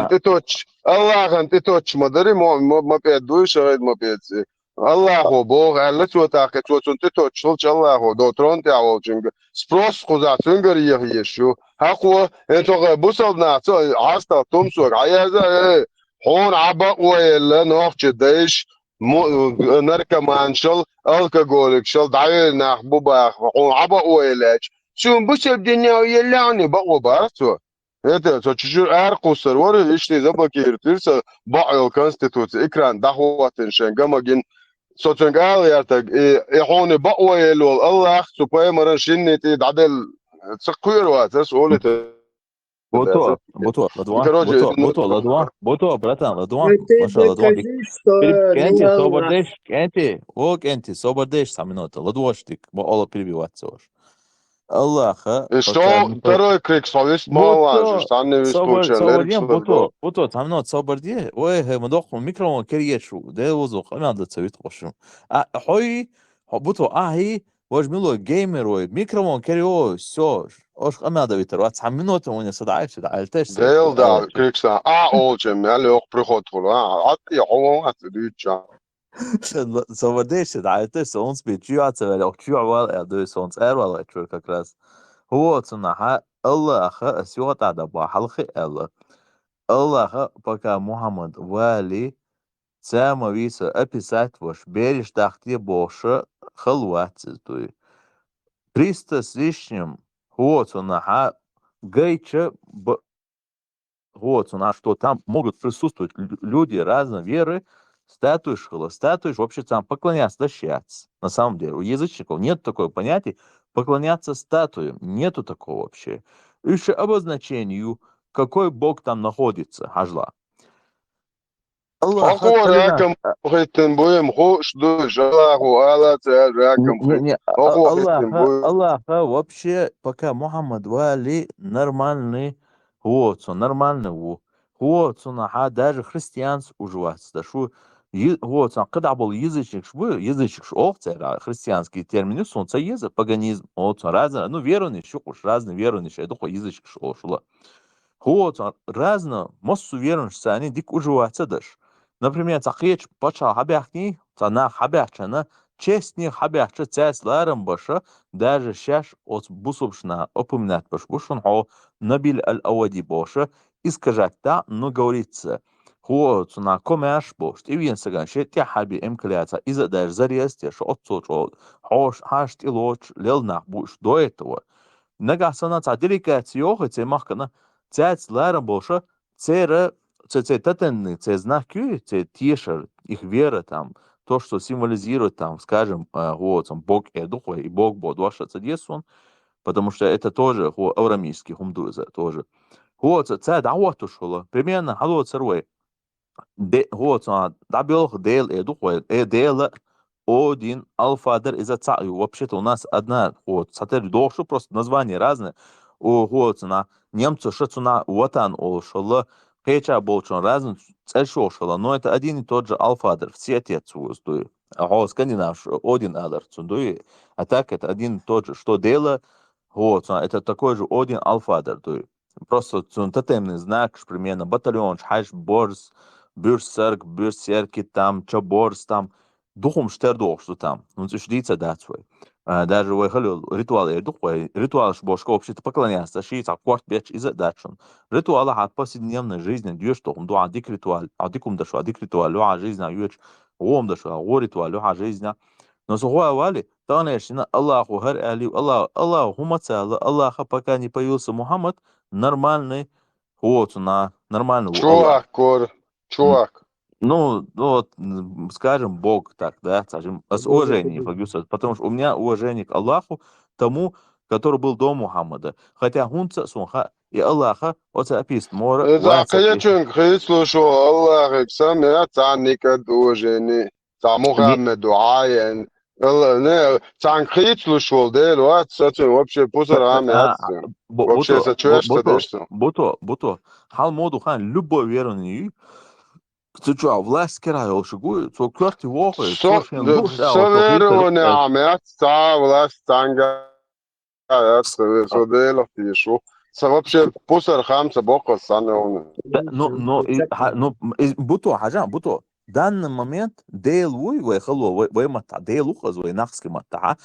Аллахьан тӀе точ, Аллахьан тӀе точ ма дари, мо-, мо-, ма пӀед дуй, шагӀид ма пӀед. Аллахьо боху аьлла цо, тӀаккха цо цунна тӀе точ хилча, Аллахьо до трон тӀехь волчуьнга спрос кхузахь цуьнгара еха езаш ю. Хьакхо, э, цо гӀе бусалба нах цо, хьастал тумсога, хьаяза, э, хьуна Ӏа бакъо елла, нохча дайш, му-, наркоманшал, алкоголикшал, дӀавелла нах бу баха, хьуна Ӏа бакъо еллача, цуьнан бусалба динехь елла хьуна бакъо бара цо. Это, со чужу эр кусар вар, ишти заблокируйтир, со баъ йол конституция, экран дахватин шен, гамагин, со цунга ала яртаг, и, и хьуни баъ ваел вол Аллах, цу пайгамбаран шинни ти дадел, ца куйр вацар, со олите. Буто, буто, ладва, Короче, буто, ну, буто, ладва, буто, братан, ладва. Ты Машалла, ладва. докажи, что Кенти, не собар Аллах. Деш, Кенти, о, Кенти, собар Деш, са минута, ладвоштик, бо ола перебиваться ваш. Аллаха. И что второй крик, словись мала, Буто, что не собар, вискуча, собар лерик дем, словись буто, буто, там но собар де, ой, хе, мадох, микрофон керьечу, де лозу, къамял да цавит къошум. А, хой, хо, буто, а, хи, вож мило геймер, ой, микрофон керьо, всё, ош къамял да витер, вац, хам минута, он садаев, садаев, теш, Дел да, крикса, а, олчем, я лёг приход хула, а, а ты, хо, а ты, дюча. Собар Деш, садаев, теш, он спи, чё, а, цавел, ох, чё, вал, я, дуй, сон, цер, вал, я, чё, как раз. Хо, цунаха, Аллаха, сёта да ба, халхи, Алла. Аллаха, пока Мухаммад, вали, цама виса описать ваш, бериш дахте боша, халват, дуй. Триста с лишним, хо, цунаха, гайча, б-, хо, цуна, что там могут присутствовать лю-, люди разной веры, статуи шхала, статуи вообще там поклоняться, да, щас. На самом деле, у язычников нет такого понятия поклоняться статуям. Нету такого вообще. Ещё обозначению, какой бог там находится, хажла. Аллах, Хо, ракам, хитин буем, хо, что, жалаху, ала, цер, ракам, Не, не, а, Ого, Аллаха, хитин буем. Аллаха вообще, пока Мухаммад вали нормальный, вот, он нормальный, во. Вот, он, ага, даже христианс уживаться, да, шу, вот, он, когда был язычник, шу, язычник, шу, ох, цер, а, христианский термин, сон, ца язык, паганизм, вот, он, разные, ну, верование, шу, уж разные верования, шу, это такой язычник, шу, шу, ла. Вот, он, разно, массу верования, шу, они дик уживаться, да, шу. Например, ца кхеча пача хабяхни, ца нах хабяхчана, честни хабяхча, цес ларам баша, даже щаш оц бусубшна упоминать баш бушун хо, Набиль аль-Авади боша, искажать да, но говорится, хо, цуна комяш бош, и вен саган, ше тя хаби эмкаляца, иза даже зарез те, шо отцо чо, хош, хаш тилоч, лел нах буш до этого. Нагасана ца делегация йохи, це махкана, цец ларам боша, цера, це, це тотемный, це знак, це тешер, их вера там, то, что символизирует там, скажем, э, вот, там, Бог Эдухой и Бог Бод, ваша цадесон, потому что это тоже, хо, аврамийский хумдуза тоже. Вот, це, це да, вот уж было. Примерно, хало цервой. Де, вот, а, да, белх Дел Эдухой, э, Дела, Один, Алфадар, из отца, и вообще-то у нас одна, вот, сатер дохшу, просто название разное. О, вот, на, немцу ша цуна ватан олшала, кхеча болчон разный, цельшо шала, но это один и тот же Алфадар, все отец уздуй. А, о, скандинав, ш-, Один Адар цундуй, а так это один и тот же, что Дела, вот, а, это такой же Один Алфадар, дуй. Просто цун тотемный знак, ш-, примерно, батальон, ш-, хаш, борс, бюрсерк, бюрсерки, там, чаборс, там, духум штер дохшу там. Ну, циш дица дацвой. А, даже вой халил ритуал, э, дух вой, ритуал ш-, бошка вообще-то поклоняться, ши ца корт беч из дачун. Ритуал а повседневной жизни, дюш тохум, дуа дик ритуал, а дикум дашва, дик ритуал, а жизнь, а юч, гом дашва, го ритуал, а жизнь. Но сухой вали, танешина, Аллаху хар али, Аллах, Аллах, хума цала, Аллаха, пока не появился Мухаммад, нормальный, вот, на, нормальный, во, Аллах. Чувак, кор, чувак. Ну, ну вот, м, скажем, Бог так, да, скажем, с уважением, потому что у меня уважение к Аллаху, тому, который был до Мухаммада. Хотя хунца сунха и Аллаха, оце апист мора, Из а кхечун хицлушу Аллах, ик сам, я, цан никад уважение. Ца Мухаммаду аян. Эл-, не, цан хицлушу Дел, вот, сацун вообще пусар ам, А, я, бу-, вообще буто, за чё бу-, ж буто, дешто? Буто, буто. Хал моду хан любой верованный. Ты чё, власть кера ёлшигу, цо кёрти вохы, Со, цо шен душ, а, со вот, вот, верование а, ам, я, ца власть, цанга, я, со, со Дел, пишу. Со вообще пусар хам, со бокко, сан, он. Да, ну, ну, и, ха-, ну, м, и, буто, хажан, буто. Данный момент Дел вой, вой хало, вой, вой мата, Дел ухаз, вой нахски мата, ха?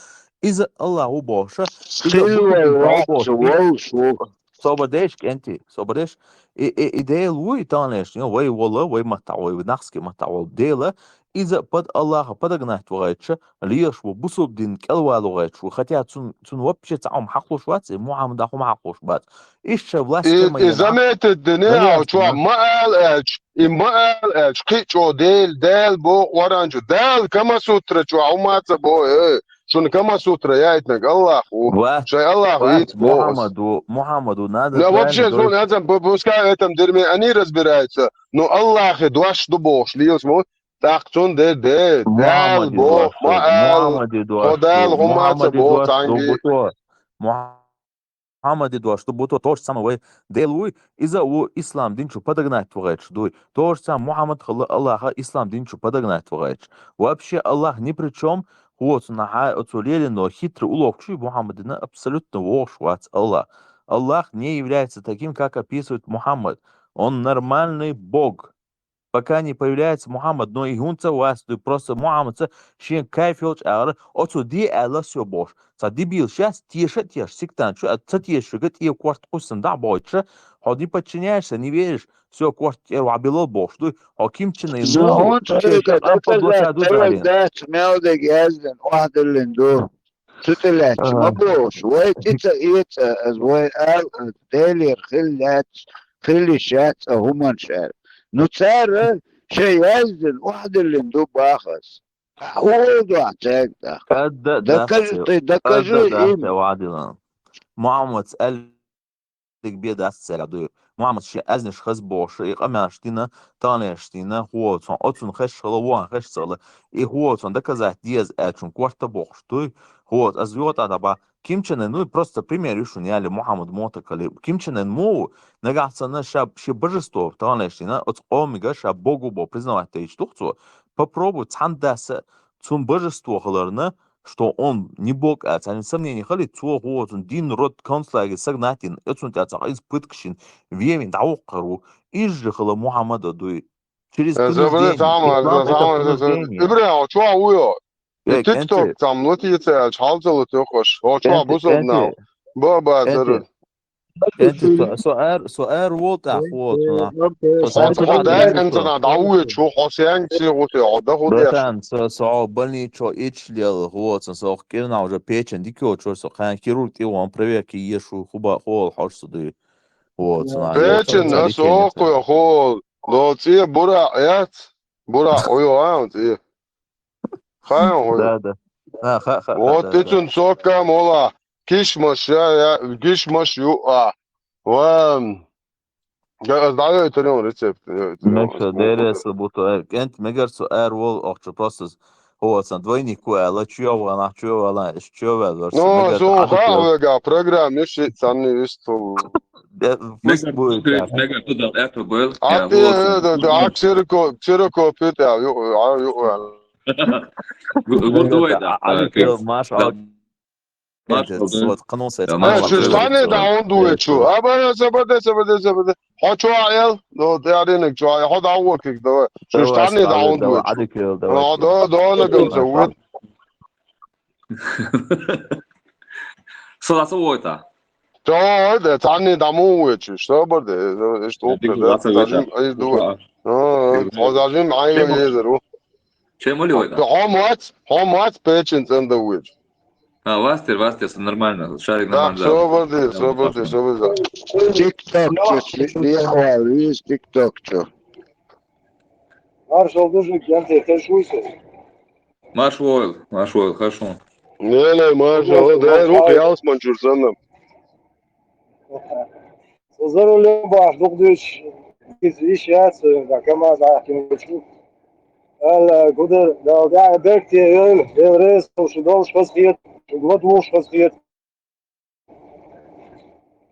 Из Аллах у боша, из Хил бу-, вой, бу-, вой, бу-, вой, шо. Собардеш, Кенти, собардеш. И, и, и Дел вой, танеш, ну, вой вола, вой мата, вой нахски мата, вой Дела, иза а под Аллаха подогнать вахайташ, лелаш ву бусулба дин кӀелвала вахайташ ву, хотя цун, цун вообще цхьа хӀума хьакхалуш вац, и Мухьаммада хӀума хьакхалуш бац. Иштта власть И, тема и ена. Заметить дина, Валяс, чу да. Ма ала аьлча, и ма ала аьлча, кхи чу Дел, Дел бо, оранчу, Дел Камасутра чу, хӀума ца бо, э, шуна Камасутра яйтнаг Аллах ву. Вац, Шай Аллах вац, виц бо. Мухьаммад ву, Мухьаммад ву, надо Ну, вообще, правильно зун, говорить. Язам, пу-, пускай в этом дерьме они разбираются. Ну, Аллахе дош ду бохуш, лилс му, так цун де, де, Дел Мухьаммаде бо, дош ма ду, ала, Мухьаммаде дош хо Дел, ду, хӀума ца Мухьаммаде бо, дош ду, цанги. Бу то. Мухьаммаде дош ду, бу то, то же самое вай Дел вуй, иза ву ислам дин чу подогнать вагӀайташ дуй. То же самое Мухьаммад хала Аллаха ислам дин чу подогнать вагӀайташ. Вообще Аллах ни при чём, хӀо цу нахьа, оцу лелино хитрый уловка чуй Мухьаммадина абсолютно вогӀуш вац Аллах. Аллах не является таким, как описывает Мухьаммад. Он нормальный Бог. Пока не появляется Мухьаммад, но и хӀунца вац дуй, просто Мухьаммадца шен кайф йолчу агӀора, оцу де аьлла всё бохуш. Цхьа дебил шац, теша а теш, сектант шу, а ца тешашка тӀе корта кхуссана дӀа а бохуьйтуша, хьо не подчиняешься, не веришь, всё, корта тӀера вахьа билал бохуш дуй, хьо Ким Чен Ын Ну, ну, хӀунда шен хӀуьйта капан доказать поблоса ду далийна. Дац, мел дерг яздина, охьадиллина ду. Цу тӀе лаьтташ ма А. бохуш, вай тӀе ца эца, аз вай ала, Делера хила лаьтташ, хила йиш яц а хӀуманаш аьлла. Ну, цара шайн яздина, охьадиллина ду бахас. ХӀун ду ахь цаьрга тӀаккха? Кадда Докажи, дахце, ты, докажи кадда им. Дахце вадилан. Мухьаммадс аьллиг бен дац цаьрга дуй. Мухьаммадс шен аьзнаш хаза бохуш, и къамелаш дина, таханлераш дина, хӀо цун, оцун хезаш хила, вон хезаш ца хила. И хӀо цун доказать деза аьллачун корта бохуш дуй. ХӀо, аз йота даба, Ким Чен Ын, ну, просто пример ю шуна яли Мухьаммад мотакали. Ким Чен Ын му, нагахь санна ша, ши божество, таханлераш дина, оцу къомига ша богу бо признавать дайчу дух цо. Попробуй цхьана даса цун божество хиларна, что он не бог, а цхьана сомнение хили, цо хӀо цун дин род концлагерь сагнать дина, оцун тӀе цхьа иза пыткаш йина, вевин дӀавоккхар ву. Иза же хила Мухьаммада дуй. Через Э, забыли, принуждение. Самое, Ислам это самое, самое, принуждение. Ибрахим, чё, уё? Э, И TikTok кенте. Там латица, чхьалца латёхаш. О, чё, Кенте, бусал кенте. Нау? Баба, Кенте. Зары. Кенте, со, со эр, со эр волта, Э, ход, э, на. Окей. Со Хо, эр хо, волта, дай, хо. Кенте, на, дауе, чё, хо, сян, си, хо, си, хо, да, хо, деш. Братан, со, со больничо ичлел, ход, со, со, кирна уже печень, дикё, чё, со, кан хирург, и он проверки ешу, хуба, хол, хош, со, ды. Вот, Да. Цуна, Печень, ёлка, а царикенец, сокуя, хол, до ци бура, яц? Бура, ой, а, ци. Хайон, хой. Да, да. А, ха, ха, ха, Вот да, да. Печень, сока, мола, кишмаш, я, я, кишмаш, ю, а. Ван. Да, да, я, это не рецепт, я, это не Ну что, рецепт. Дерес, будто, э, кент, мегар, со, эр, вол, ох, чё, просто с-, Вот, сан двойник куэла, чё вала, чё вала, чё вала, Ну, мега, су, а, ха, чё? Вега, программа, иши, цанни, висту. Да, пусть Мега, будет смотри, так. Мега, туда, это был, А э, ты, вот, э, да, да, а ксерокопия, ю, а, ю, а. Мега, Гудуй, да, да, а, а, ты, Кирилл, Маша, да. А, Маша, это, да. Вот, канун с этим. Да, Маша, Э, Маша, чё, да. Штаны, да, он дует, чё? А, бля, забыли, забыли, забыли. Хо, чё, а, эл? Ну, ты, а, рынок, чё, а, хо, да, вот, как, давай. Чё, давай, штаны, да, давай, он давай, дует, чё? Адик, э, давай, Ну, чё? Да, да, на Давай, конце, давай. Вот. Саласа ойта. Чё, да, цанни даму уйчу, что бы ты, что Дик бы, да, ласа зажим, уйта. Ай, дуй. Ва. А, Дик а, зажим, ай, Чем ай, ой? Зеру. Чем оли ойта? Хомац, хомац, печень, цен да уйчу. А, вастер, вастер, всё нормально. Шарик Да, нормально, да. Всё, борди, всё, борди, всё, борди. TikTok чё, лихвал, видишь, TikTok чё. Маршал, дуже, я тебе хочу. Марш войл, марш войл, хорошо. Не, не, марш, Марш, да, марш, рух, марш. Я вас манчур, санна. Со за рулём баш, дух дыш, иш, иш, яц, да, КамАЗ, а, кем хочу. Эл, гуда, да, да, бек те, эл, эл, рез, шу дол, шпас хет, шу год вух, шпас хет.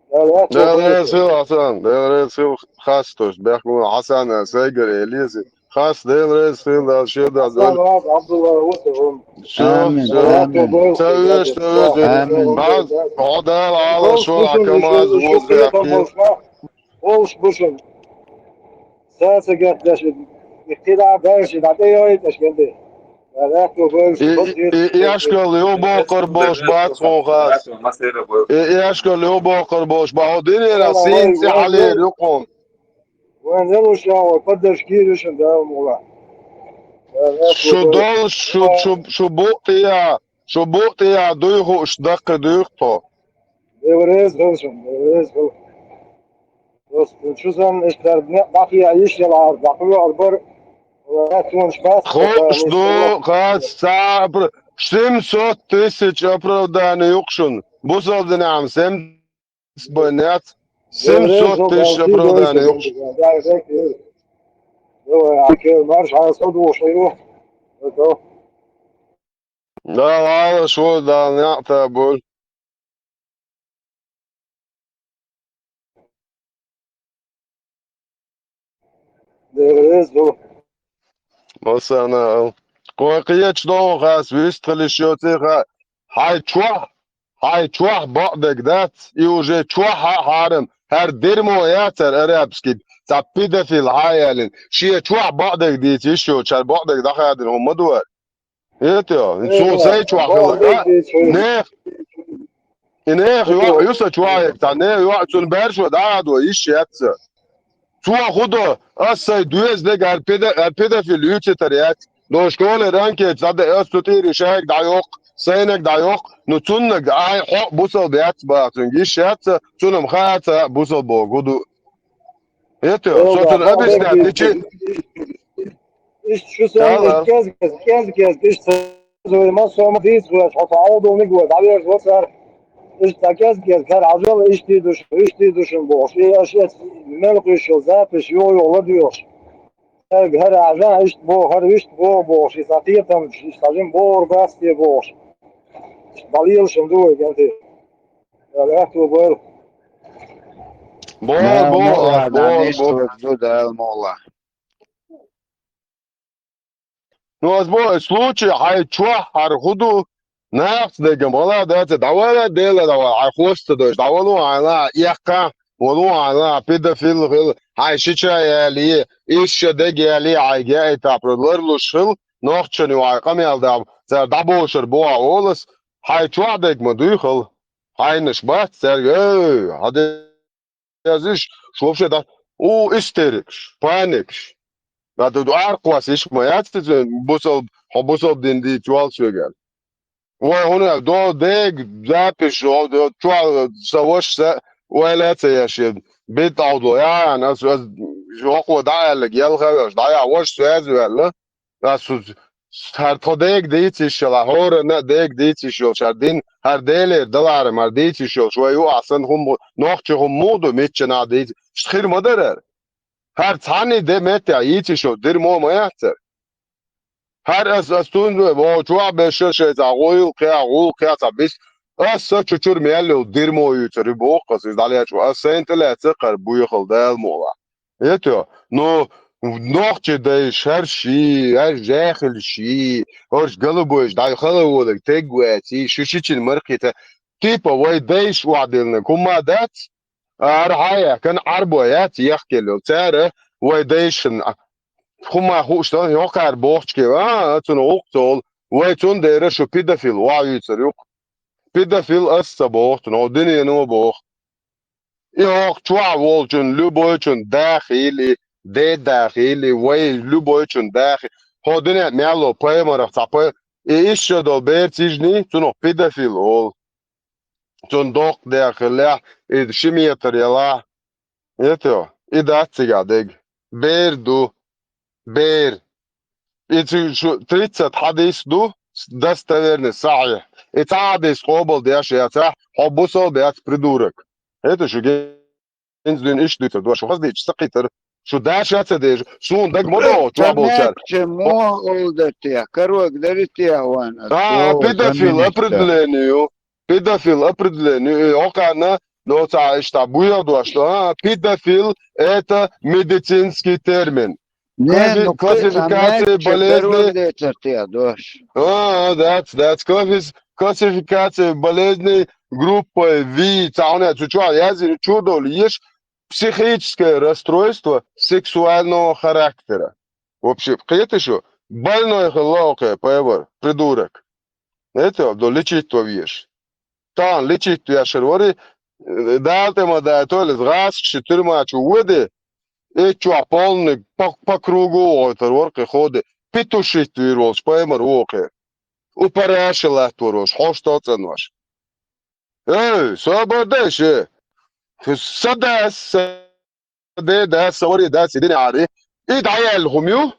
Дел реза хила, Хасан, Дел реза хила, хас, то есть, бяхму Хасан, э, Сайгар, Элизи. Хас, Дел реза хила, да, шеда, Хасан, да. Абдулла, вот он. Всё, Амин, всё. Амин. Савеш, савеш. Амин. Раз, хода, ала, шо, а, КамАЗ, вот, бяхи. Олш бушун. Саса гетдеш, ихтила беш, да, да, йой, ташкенди. И, и, и, и ашкал, ё, бокар, бош, бац, хо, хас. И, и ашкал, ё, бокар, бош, ба, о, динера, Вала, син, вала, си, вала, алер, вала. Юкъун. Ван, не лучше, а, поддержки, решен, да, мула. Шу долуш, шу, шу, шу букъ тӀехьа, шу букъ тӀехьа дуй хууш даккхи дуьйху тхо. Деврез хилчун, деврез хил. Просто чу сан эстар некъ дӀахъяа йиш яла, дӀахъоьхьар бар. Хууш ду, кхац, ца апр-, семьсот тысяч оправдание юкъ шун. Бусалба динехь-м семьдесят бен яц. Семьсот тысяч оправдание юкъ шун. Марш хьан со духуш ю. Да, Дала шу, Дала неӀта бу. Дерриг ду. Масана, кхо кхечу догӀу хас вистхилиш йоций ха, хьайн чохь, хьайн чохь бакъдерг дац, и уже чохь а хьарам, хӀара дермо яцара арабский, цхьа педофил хьан ялина, шен чохь бакъдерг дийца йиш йоцуш, хӀара бакъдерг дӀахадийна хӀума ма ду хӀара. Эта, цо сайн чохь хила. Нех, и нех йоӀ ю сан чохь, цхьа нех йоӀ цунна баьршо дӀа а до, йиш яц ца. Цо хӀун до, ас сайн доьза дегара педа-, ар педофил юьйцитар яц. Но школе ранке цхьа де, ас цу тӀера шайга дӀайоккху, сайнаг дӀайоккху, ну цуннаг ай хьо бусалба яц баха цуьнга, йиш яц ца, цунна-м хаа ца бусалба боху ду. Эта, со цунна объяснять дичи. Иштта шу санна, иштта кӀезиг-кӀезиг, кӀезиг-кӀезиг, иштта ца вай массо а ма дийца веш, хьо цхьа Ӏовдалниг вай, дӀавер вацара. Иштта цхьа кӀезиг-кӀезиг, хӀара Ӏажал, иштта ду шун, иштта ду шун бохуш. И аша эца мел кхуьйсуш йолу запись юха-юха ладоьгӀуш. Цаьрга хӀара Ӏажа, иштта боху, хӀара вуьшта боху бохуш, и цхьа кхетам, иштта цхьа жима бохур бац те бохуш. Иштта дӀалелаш ма ду вай, генти. Аьтто бойла. Боху, боху, боху, боху. Ду Дала мукъ лахь. Ну, ас боху, случай хьайн чохь хӀара хӀун ду, нахаца деган гӀала дац, дӀавала, Дела дӀавала, хьайн хӀоста ца дойуш, дӀавала хьайна, эккха, вала хьайна, педофил хила, хьайн шича яли, исша дег яли, хьайга яита, про ларлуш хила, нохчан ю хьайн къамел дам, цара дӀабошур бохьа олас, хьайн чохь дерг ма дуй хала. Хьайнаш бац цаьрга, эй, хьан де- Язиш, шу вообще да, у, истерикаш, паникаш. Надо ду аркъос иш ма яц иза, бусал-, хьо бусалба дин дийца йолу соьгара. Вай хӀуна до дег, запись, хьо до чохь сан ваша са, вай лаьца еш, бит Ӏовдо, ян, ас, ас, хӀокхо дӀа аьллиг, ялха а веш, дӀа яхь, ваша связь ваьлла. Ас уз-, хӀара тхо дега дийца йиш йолу, хӀоранна а дега дийца йиш йолу, хӀара дин, хӀара Делера даларам, хӀара дийца йиш йолуш вай ю ахь санна хӀума, нохчи хӀума муха ду, митчанахь дийца, иштта хир ма дара хӀара. ХӀара цхьанний де меттехь йийца йиш йолу дермо ма яц хӀара. ХӀара ас, ас цунна вай, вогӀу чохь беша шайца гӀуйлакхехь, гӀуллакхехь цхьа бис, ас сан чу чуьра мел йолу дермо юьйцур ю боху ас иза дӀалечкъо, ас сайна тӀе лаьцна кхара буьйхала Дала мукъ лахь. Эта, ну, нохчи дайша, хӀара ши, хӀара жаьхила ши, хӀорш галубойша дӀай хала волаг тегваьций, шу шичина мархита, типа вай дайша охьадиллинарг хӀумма дац, ара хьаяьккхина Ӏарбой яц, яхкеллал. Цара вай дайшина хӀумма хууш дан, йокхара бохучке, а, цунна гӀуллакх ца олу, вай цундела шу педофил охьавуьйцур ю-кх. Педофил ас ца боху, цунна хӀо дуьнено боху. И хӀокху чохь волчун, любойчун дахийла и, дедахийла и, вай любойчун дахи. ХӀо дуьнен мел ло пайхамарах цхьа пай-, и исша долу бер цижний, цунах педофил олу. Цунна доккха дехилла, и ши метр ялахь. Эта, и дац цигахь дерг. Бер ду. Бер. И цига шу тридцать хьадис ду, достоверный, сахьихь. И цхьа хьадис къобал деш яцахь, хьо бусалба яц, придурок. ХӀета шу генза дуьйна иштта дуьйцур ду, шу хаза дийча ца кхийтар. Шу даша а ца деза, суна даг ма догӀу, чохь болчара. Муха олу дара те, корог дара те ван? А, педофил, определение ю. Педофил определение, э, окхана, но ца иштта буьйху дош, а, педофил это медицинский термин. Не, ну, классификация болезней. А, дац, дац, классификация болезней группой V, ца хьуна цу чохь язйина чу долу еш, психическое расстройство сексуального характера. Вообще, кхета шу, больной хилла окхе, пайвар, придурок. Знаете, до лечить ван веш. Тахана лечить вешар вари, э, Дала тӀе ма дай, то ли гӀасаш ши туьрма чу воьди, и чохь полный по, по кругу вогӀуьйтур вара кхин ходи. петушить вийр волчу пайхамар ву кхе. У параша латтор волуш, хьошто а цӀанваш. Эй, собар дай ше! Са дас, са де дас, са варе дас, и динехьари. И дӀаяьлла хӀума ю?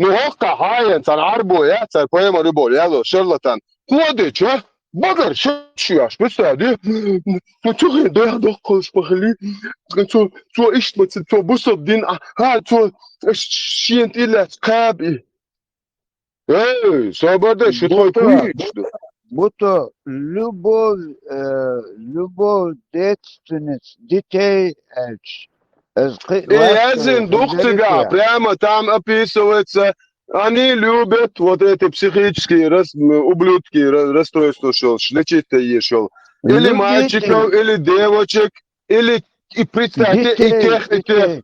Ну, хӀоккхахь хьаян цхьана Ӏарбо яц, цара пайхамар ю боху, яьлла шарлатан. Кхо деча, багар ша шу яш, представь, ди? Ну, цу хин дехьа доккхалш бахали. Цо, цо иштта ма ца, цо бусалба дин, а, хьа, цо шена тӀе лаьцна кхаба и. Эй, собар де, шу тхой Буто, куьйгаш ду. Буто, любовь, э, любовь детственность детей аьлча. Э, кхи-, Э, лаьцна язын дух цигахь, прямо там описывается. Они любят вот эти психические рас-, м, ублюдки, ра-, расстройства шел, шлечит ешел. Или мальчиков, или девочек, или, и представьте, и тех, и тех.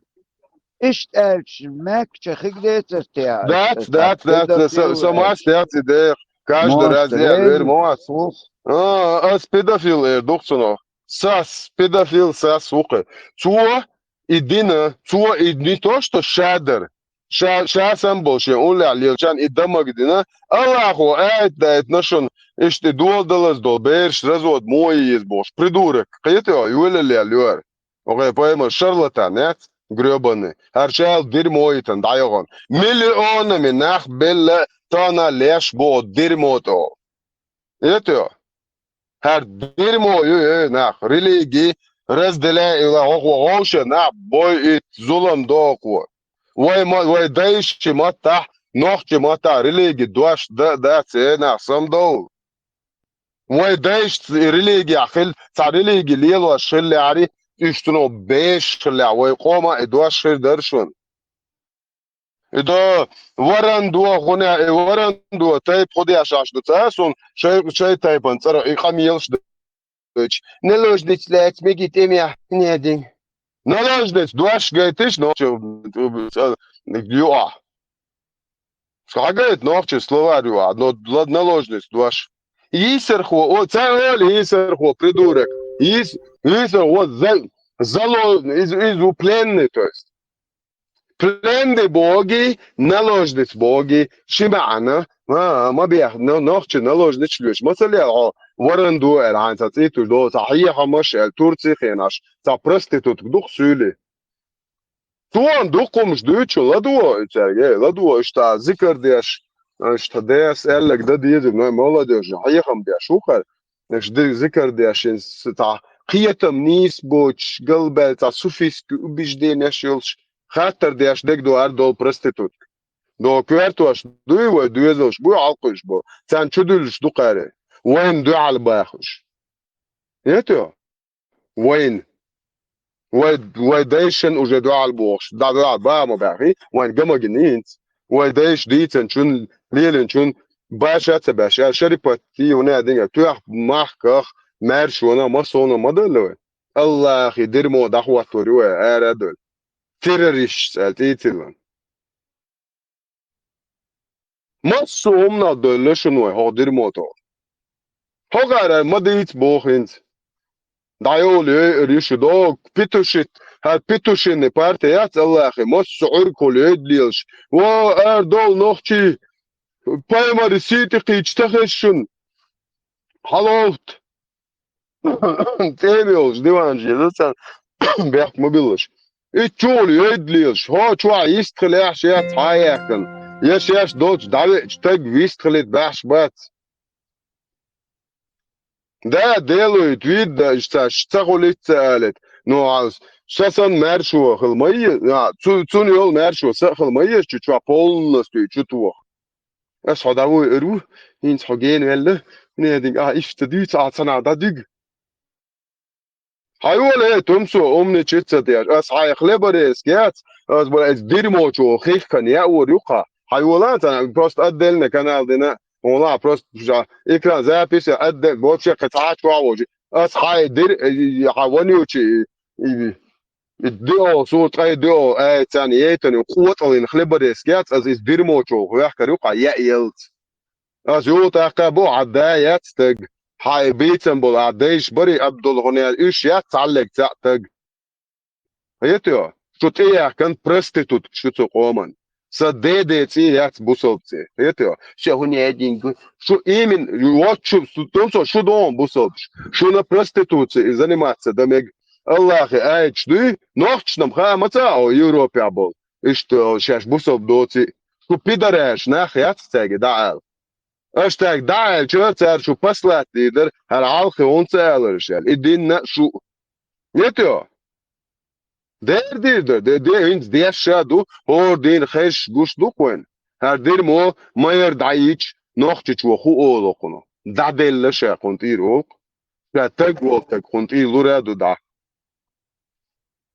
Иштта аьлча, маьркача хиг децар те? Дац, дац, дац, дац, со, со мас дац и дех. Каждый раз я, вер, мас. А, ас педофил, эр, дух цунах. Сас, педофил, сас ву кхе. Цо и дина, цо и не то, что ша дара. Ша, ша сам болу шен уллехь лелчан и дамаг дина. Аллахо аят дайтна шун, иштта и дола далаз долу бераш развод мо еза бохуш. Придурок. Кхета йолаллел лоьра. Окей, пойма шарлатан яц, грёбаный. ХӀара шал дерьмо йитан дӀайогӀун. Миллионами нах белла тана леш бо дерьмо тӀо. Это? ХӀара дерьмо ю, э, нах, религи, разделяй, и ла, хӀокхо гӀовша нах, бой ит, зулам дохо. Вай ма-, вай дайши маттахь, нохчи маттахь, религи дош да, дац, э, нах, самдовла. Вай дайшца и религия хил-, цхьа религи лелош хиллехьари, уьш цунах беш хиллехь, вай къома и дош хир дара шуна. И до варан до, хуна и варан до, тайп худеш аш ду ца, сун шай, шай тайпан цара и къамелаш ду. Наложница лаьц меги тӀемехь, недин. Наложница дош гайтиш, но чу, юа. Схьагайта нохчи словарь ю а, но ла-, наложница дош. Йийсархо, о, ца оли йийсархо, придурок. Йийс-, йийсархо, за-, зало-, из, из у пленный, то есть. Пленный боги, наложница боги, ши маьӀна, а, ма бех, но-, нохчи наложница леш. Масала, хьо варан ду аьлла, хьайн ца цӀитуш долу, ца хьехамаш аьлла, Турци хенаш, ца проститутка дух суьйли. Цо дукха хӀумаш дуьйцу, ладугӀу цаьрга, э, ладугӀу, иштта зикар деш, иштта дес аьлларг дан деза, ну, молодежь, хьехам беш ву хӀара. Иштта ди-, зикар деш, ин с-, цхьа кхетам нийса боцуш, галбаьлла цхьа суфийский убежденеш йолуш, хаттар деш дегдо ар долу проститутка. До коьртош дуй вай, доьзалш буй, хьалкхуьйш бу, царна чудуьллуш ду кхаре, вайна дуьхьал бахуш. Это? Вайн. Вай, вай дайшан уже дуьхьал бохуш, да дуьхьал ба ма баьхи, вайн гамагина хӀинца. Вай дайша дийцинчун, лелинчун, баша а ца баша, шарипат, и вуна динга, тоьхна махках, маьршона, масона ма далла вай. Аллахи дерьмо дӀахӀоттор ю вай, ара а долу. Террористаш цӀа тӀийцилла. Массо а хӀуманах доьлла шуна вай хӀокху дерьмо тӀо. ХӀокхара ма дийца боху хӀинца. ДӀайолу йойур ю шу догу, петушит, хӀара петушинный парти яц Аллахе, массо а Ӏуьргахула йойда лелаш. Во, ара довла нохчий, пайхамаре сий тӀе кхийча ца хеза шуна. Хьаловта. ЦӀена йолуш диван жеза царна бехк ма биллаш. И чугӀула йойда лелаш. ХӀо чохь йист хилехь шеца хьа а яьккхина. Я шаьш долчу дӀавеача таг вист хилийта баьхьаш бац. Да, делуйта, вийда даьш ца, ца хуьлийта ца алийта. Ну, а, са санна маьршо хила ма е-, а, цу-, цунна йолу маьршо са а хила ма еза чу чохь полностью чу тоха. Ас хьо дӀавуй эр ву, хӀинца хьо гена ваьлла, нединг, а, иштта дуьйцу, а, ца нах дӀадуьгу. Хьайола, э, тумсо, умничать ца деш, ас хьайн хлеборезка яц, ас бара иза дерьмочо хихкан яа вор юкха. Хьайола, ца, просто отдельный канал дина, вала, просто ша, экран запись, отдельно, вообще, кхин цхьа а чохь вожи. Ас хьайн дир-, э, хьан вонючий, и, и, и дио, сур ткъе дио, э, царна ейтан, къотӀаллин хлеборезка яц, ас иза дерьмочо хьоьхкар юкха, яа елц. Ас юха тӀаккха бу, хьан да яц стаг. Хьайн бийцам болу, а дайш барий Абдулла хӀун яц, уьш яц цхьаллиг цхьаъ таг. Хетайо? Шу тӀеяхкан проститутка шу цу къоман. Са деден цӀи яц бусалба цӀи. Хетио? Ше хӀуне динг. Шу имин, вот шу, шу, тунцо, шу дон бусалбаш. Шуна проституция заниматься да мег. Аллахи айч дуй, нохчнам ха маца о Европе бол. Иштта шаш бусалба доци. Шу пидараш нах яц цаги да ал. Аш так да ал, чо цар шу послать лидер, хар алхи он цалар шал. И динна шу. Нетио? Дер дир да, де, де, инц деш ша ду, хор дин хеш гуш ду кхуйн. Хар дир мо, майор даич, нохчич во ху оло кхуну. Да делла ша кхун тир олк. Ша таг вол таг кхун тир лура ду да.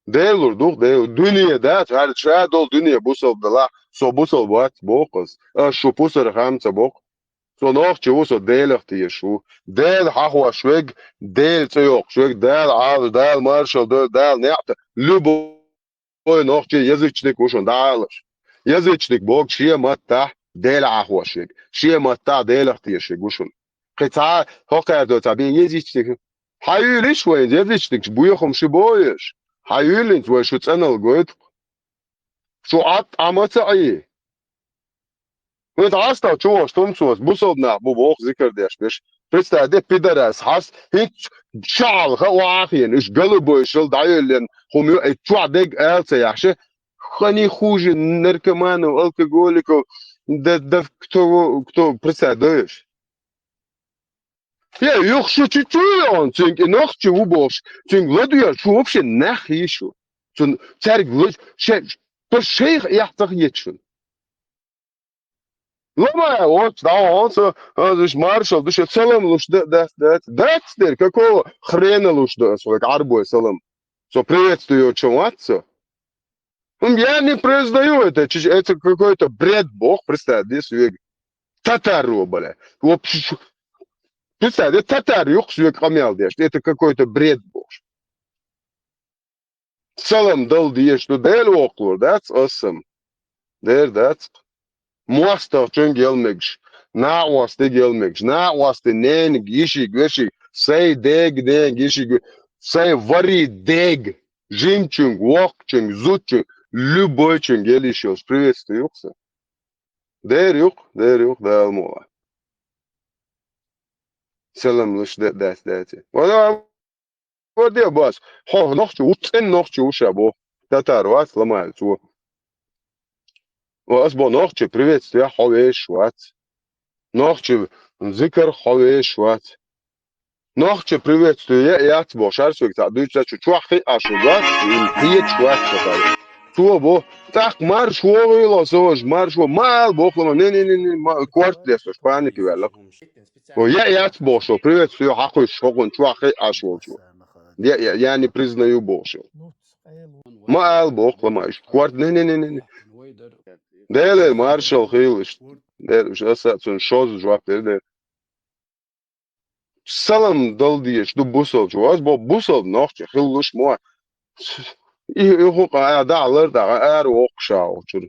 Делур дух, де, дуния да, хар ша дол дуния бусал дала, со бусал вац бокъас. А шу пусар хамца бокъ. Со нохчи ву, со Делах теш ву. Дел хьахваш вег, Дел цӀе йокъуш вег, Дал Ӏалаш, Дал маршал, Дал, Дал неӀта. Любой нохчи язычник ву шун, да Ӏалаш. Язычник бог ше маттахь Дел хьахваш вег. Ше маттахь Делах теш вег ву шун. Кхи цхьа хокхар до цхьа бен язычник. Хьаюлиш вайн язычник, буйхум ши боеш. Хьаюлинц вай шу цӀанал гойту. Шу Ӏад Ӏамаца Ӏи. Вай дӀастал чу ваш тумцос, бусалб нах бу боху зикар деш беш. Представь, де пидорас хьас, хӀинц шаӀал ха вахьен, уьш голубой шал дӀайоллен, хӀума ю, и чохь дег ала ца яхьаш, хани хуже наркоманов, алкоголиков, да, да, кто, кто, представь, даешь? Я, юх шу чу чу йон, цуьнга и нохчи ву бохуш, цуьнга ладуьйгӀар шу вообще нах йиш ю. Цун цаьрга луш, ше, по шайх яхь ца хеташ шуна. Ламай, оц, да, оц, а, а, даш маршал, душа салам луш да, да, да, да, дер, какого хрена луш да, свой, арбой салам. Со приветствую, чем ватца. М, я не признаю это, чё, это какой-то бред, бох, представь, здесь век татар, бля. Вообще, шу-, представь, это татар, юх, свек камел деш, это какой-то бред, бох. Салам дал деш, ну, Дел воккхур, дац, асам. Дер, дац. МостагӀчун гел мегаш, накъостий гел мегаш, накъостий нениг, йишиг, вешиг, сай дег, нениг, йишиг, ве-, сай вари дег, жимчунг, воккхчунг, зудчунг, любойчунг гел йиш йолуш приветствую юкъ сан. Дер юкъ, дер юкъ, Дала муха. Салам луш да-, дац, дац. Вала Варде бац, хьо нохчи ву, цӀен нохчи ву ша бо. Татар вац, ламаьл цо. Ва ас бо нохчи приветствие хьо веш вац. Нохчи зикар хьо веш вац. Нохчи приветствие я яц бо, шарсвиг ца дуьйца чу чохь хи а шу вац, ин хьечу вац ца. Цо бо, тӀаккха марш вогӀийла со важа, марш во, ма ала бохлама, не, не, не, не, ма, корт лесош, паники ваьлла. О, я, яц боху, приветствую, хьакхуьйсуш хӀокхун чохь хи Ӏаш волчо. Я, я, я не признаю боху шо. Ма ала боху, ма иштта. Корт, не, не, не, не, не. Деле маршал хийла иштта. Деле, аса а цунна шозза жоп дер, деле. Салам дал дезаш ду бусалчо. Ас бо бусалба нохча хилалуш мо. И, и хӀу къа а дахьалар дахьа ара воккхуш а вахчуьра.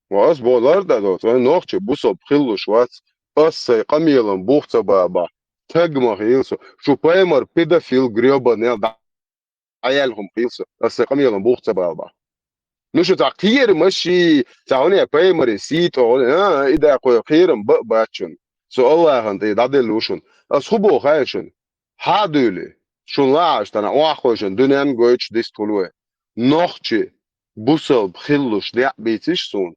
Ва ас бо лар да доцу, вайн нохча бусалба хилалуш вац. Ас сайн къамелан бух ца баба. Таг ма хийла со. Шу паймар педофил грёбаный, дӀаяьлла хӀума хийла со. Ас сайн къамелан бух ца баба. Ну шу цхьа кхерам а ши, цхьа хӀуне паймаре сий тӀо, а, и даккхой кхерам ба а бац шуна. Со Аллахьан тӀе дӀаделла ву шуна. Ас хӀу боху хаьий шуна? Хьа а дуьйлий, шуна лаахьаш тана охьахойшан дуьненна гойтуш дистхуьлу вай. Нохчи бусалба хилалуш неӀ бийциш суна.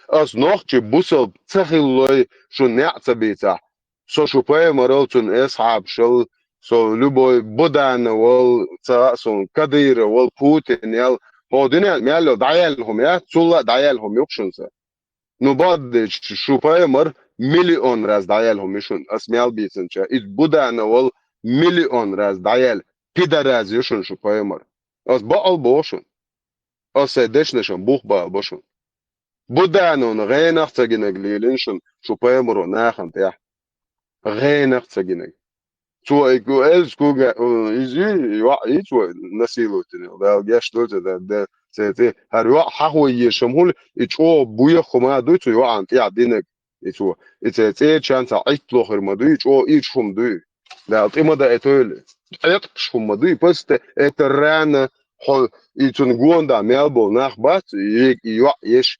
Ас нохчи бусалба ца хилалой шуна неӀ ца бийцахь. Со шу пайхамарал, цуьнан асхьабашал, со любой Будановал, ца хаьа суна, Кадыровал, Путинел, хӀо дуьнен мел йолу дӀаяьлла хӀума яц, цул а дӀаяьлла хӀума юкъ шуна сан. Ну, бакъдерг шу пайхамар миллион раз дӀаяьлла хӀума ю шуна, ас мел бийцинча. Иза Будановал миллион раз дӀаяьлла, пидораз ю шуна шу пайхамар. Ас бакъал боху шуна. Ас сайн дешнашан бух бала бо шуна. Будановна гӀенах а ца гинарг лелийна шуна шу пайхамаро нахана тӀехь. ГӀенах а ца гинарг. Цо и ку-, элс куга, э, иза, йоӀ, и цо насиловать дина. Дала гечдойла цо, да, да, цеци. ХӀара йоӀ хьахо ешам хӀума, и чӀогӀа буьйху хӀума дуй цу йоӀана тӀехь динарг. И цо, и цеци чан цхьа Ӏиттло хир ма дуй, и чӀогӀа ирча хӀума дуй. Дала тӀе ма даийтойла. Ӏеткъаш хӀума ма дуй, просто это рана, хьо, и цунна гонда мел болу нах бац, и, и йоӀ еш,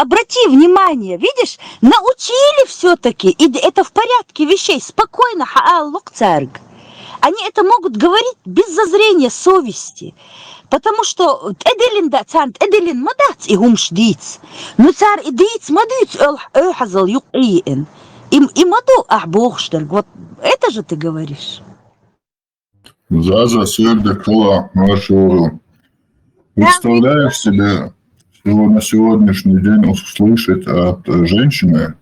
обрати внимание, видишь, научили все-таки, и это в порядке вещей, спокойно хьаалло цаьрга. Они это могут говорить без зазрения совести, потому что тӀедиллина да, царна тӀедиллина ма дац и хӀумаш дийца. Ну, цар и дийца ма дуьйцу, оьлх-, оьхьазал юкъа ийина. И, и ма ду ахь бохуш дерг, вот это же ты говоришь. Заза, сер декала, Маршо. Представляешь себе, всего на сегодняшний день услышать от женщины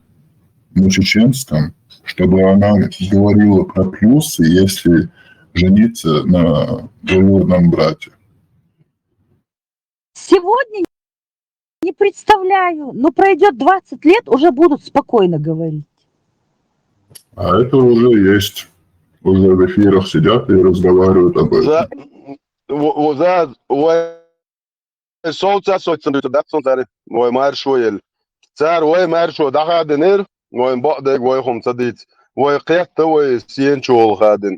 на чеченском, чтобы она говорила про плюсы, если жениться на двоюродном брате. Сегодня не представляю, но пройдет двадцать лет, уже будут спокойно говорить. А это уже есть. Уже в эфирах сидят и разговаривают об этом. За, у- у- за, у- Сов ца соцсеть да цун цари, вай маршо ел. Цар вай маршо дахадинир, вай бо дег вай хум цадиц. Вай кхетта вай сен чол хадин.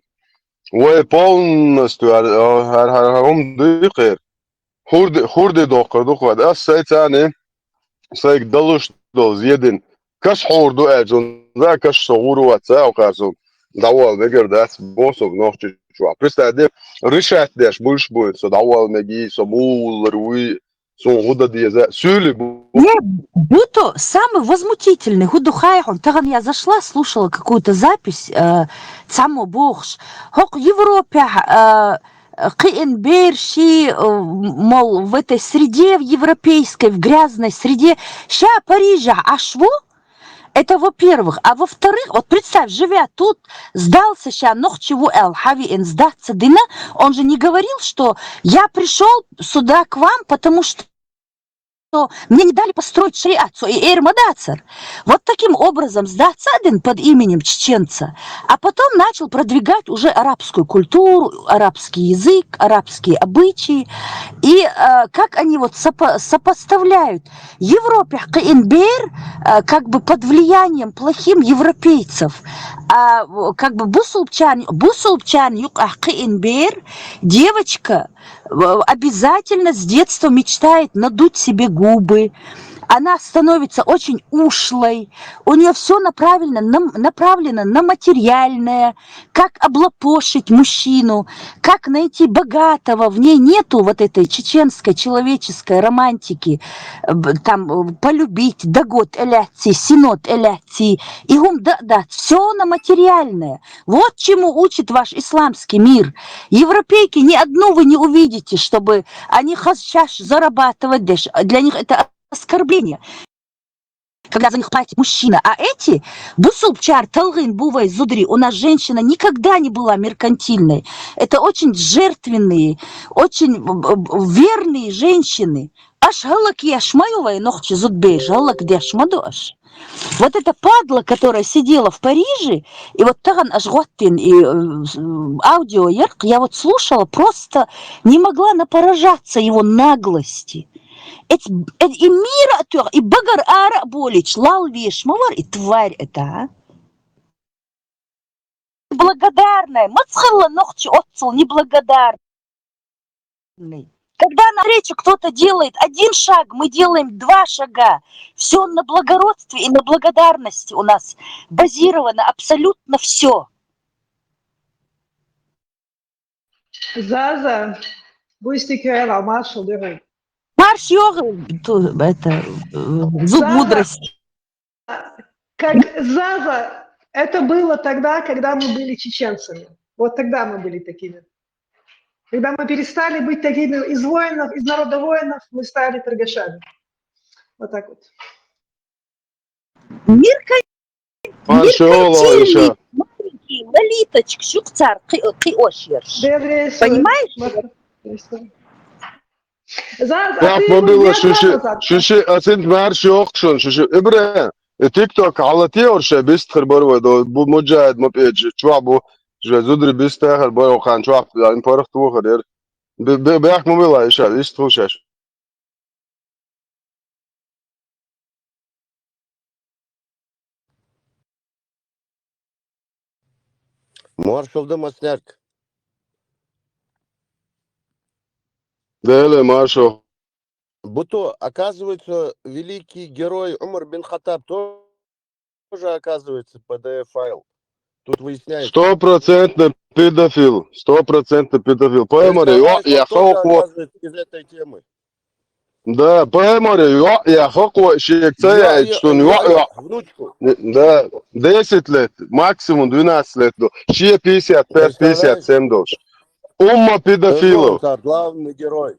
Вай полностью ар ар ар ар хум дикер. Хурди хурди дохкар духвад. Ас сай цани сайг далуш дол зедин. Каш хурду аджун, за каш согуру ваца окарсун. Давал мегер дац босов нохчи чуа. Представь, де, решать деш больше будет, со давал меги, со муллар уи, со гуда деза, сюли бу. Не, буто самый возмутительный, гудухайхун. Таган я зашла, слушала какую-то запись, э, цамо бохш. Хок Европе, э, кхиин берши, э, мол, в этой среде, в европейской, в грязной среде. Ща Парижа ашво, это во-первых. А во-вторых, вот представь, живя тут, сдался ща нохчеву эл, хави эн сдаться дина, он же не говорил, что я пришел сюда к вам, потому что мне не дали построить шариат, со и эр мадацар. Вот таким образом сдаться один под именем чеченца, а потом начал продвигать уже арабскую культуру, арабский язык, арабские обычаи. И э, как они вот сопо- сопоставляют Европе кхиин бер, э, как бы под влиянием плохим европейцев, а э, как бы бусулбчан, бусулбчан юкъа кхиин бер, девочка э, обязательно с детства мечтает надуть себе губы. Она становится очень ушлой. У нее все направлено на, направлено на материальное, как облапошить мужчину, как найти богатого. В ней нету вот этой чеченской человеческой романтики. Э, б- Там э, полюбить, дагот эляци, синот эляци. И гум да, да, все на материальное. Вот чему учит ваш исламский мир. Европейки ни одну вы не увидите, чтобы они сейчас зарабатывать деш. Для них это оскорбление. Когда за них платит мужчина. А эти, бусулбчар талгин бувай зудри, у нас женщина никогда не была меркантильной. Это очень жертвенные, очень э, э, верные женщины. Аш халак яшмаю вай нохчи зудбеш, халак дяшмаду аш. Вот эта падла, которая сидела в Париже, и вот таган аш гуаттин и э, с- м, аудио ярк, я вот слушала, просто не могла напоражаться его наглости. Эт, эт, и мира тёх, и багар ара болич, лал веш мавар, и тварь это, а? Благодарная, мацхалла нохчи отцул неблагодарный. Когда навстречу кто-то делает один шаг, мы делаем два шага. Все на благородстве и на благодарности у нас базировано абсолютно все. Заза, бу истикер ал маршал дерей. Марш йога, ту- это, э, зуб Заза. Мудрости. Как Заза, это было тогда, когда мы были чеченцами. Вот тогда мы были такими. Когда мы перестали быть такими из воинов, из народа воинов, мы стали торгашами. Вот так вот. Мир Маршо Лаиша. Маленький лолиточка, шук цар кхи кхи ошерш. Бедрес. Понимаешь? Заза, Бах ты мобила меня шиши назад. Шиши асинт марш йохшун шиши ибре. Э, ТикТок халати орша бистхар барвай до бу муджайд мапеч чуа бу же зудри бистхар барвай хан чуа ин парах тухар ер. Бе- бе- Бах мобила иша истхушаш. Маршалда маснярк. Деле маршо. Буто, оказывается, великий герой Умар бин Хаттаб тоже, оказывается, П Д Ф файл. Тут выясняется. Стопроцентный педофил. Стопроцентный педофил. Поэмори, о, Представляете, я он тоже, хохо. Оказывается, из этой темы. Да, поэмори, о, я хохо, шекца Йо, я, йо, что не йо, о, йо, я. Внучку. Не- Да, десять лет, максимум двенадцать лет. До. Ще пятьдесят пять, Представляешь? Пятьдесят семь долж. Умма Это педофилов. он, главный герой.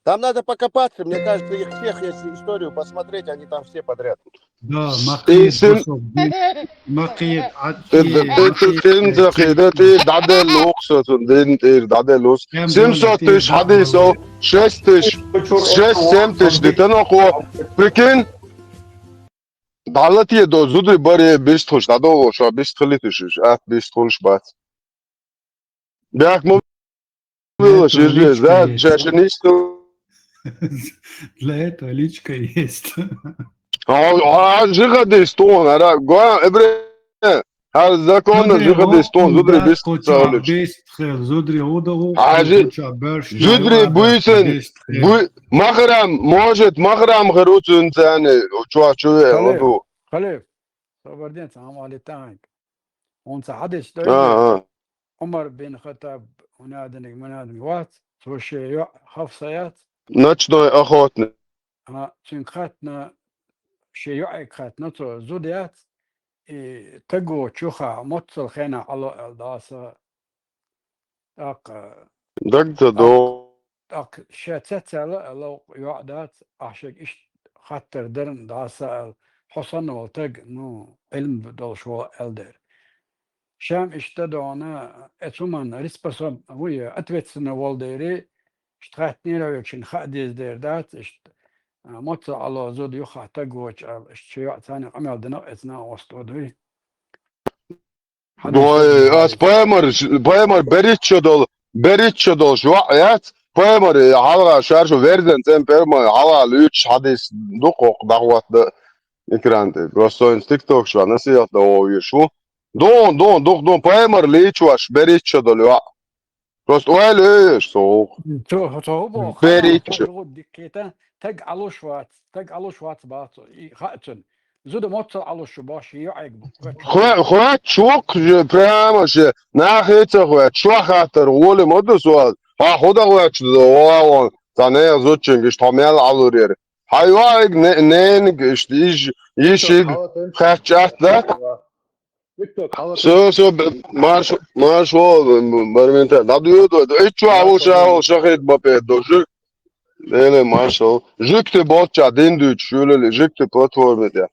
Там надо покопаться, мне кажется, их всех, если историю посмотреть, они там все подряд. Да, Ти Макиев син- Босов, Бен- Макиев, Ти ти ти ти тин захида ти дадел луксо тун дин тир дадел лус. Семьсот тысяч хадисо, шесть тысяч, шесть семь тысяч дитен око. Прикинь? Далатие до зудри баре бист хуш, дадо шо бист хили тыш, а бист хуш бац. Бяк му выло ширже, да, чаши ниш. Для этого личка есть. А, а, жига дистон, ара, гуа, эбре. А, законно жига дистон, зудри бист саулич. Бест хел, зудри удагу. А, жи- Зудри буйсен, буй, махрам, может, махрам хыруцун цане, чуа чуе, Халев. оду. Халев, собарден, салам алейкум. Он са хадис А, дойди. а. Умар бин Хаттаб, унадник, мунадник, вац, цо ше йо, Хафса яц, Ночной охотник. а, цун хатна, ше йо ай хатна, цо зуд яц, и таго чуха, моццал хена ало эл даса. Так, Даг за до. так, ше цецала, ало йо дац, а ше иш хаттер дерн даса эл, хосан вал таг, ну, илм дол шо эл дер. Шам ишта дона, эцуман, респособ, уй, ответственно вол дери, штхат нировичен ха дез дер дац, ишт, а, моца ало зуд юха тагоч, а, ишт чё цани амел дена эцна остодуй. Дой, ас паймар, паймар бериччо дол, бериччо дол, шо яц, паймар, халга шаршу верден, цен паймар, халга луч хадис, дукок, дагват да, экранты. Просто инстинкток шо, насият да овир шо. Дон, дон, дух, дон, паймар лич ваш, бериччо дол, ва. Просто уэль, эй, шо. То, то бо. Берич. Дикета, таг алуш вац, таг алуш вац бац, и хацун. Зуда моца алуш баш, и айг. Хва, хва, чук, же, прямо же, нахица хва, чуа хатар, воле модус вац. Ха, худа хва, чу, ва, вон, тане, зучин, гиш, тамел алурер. Хайвайг, не, не, гиш, иш, ишиг, хачат, да? Все, все, марш, марш, бармента. Надо, и чё, а вот, а вот, шахид бапе, дожи. Эле, марш, жик ты болча, дин дуть, шулели, жик ты платформе, да.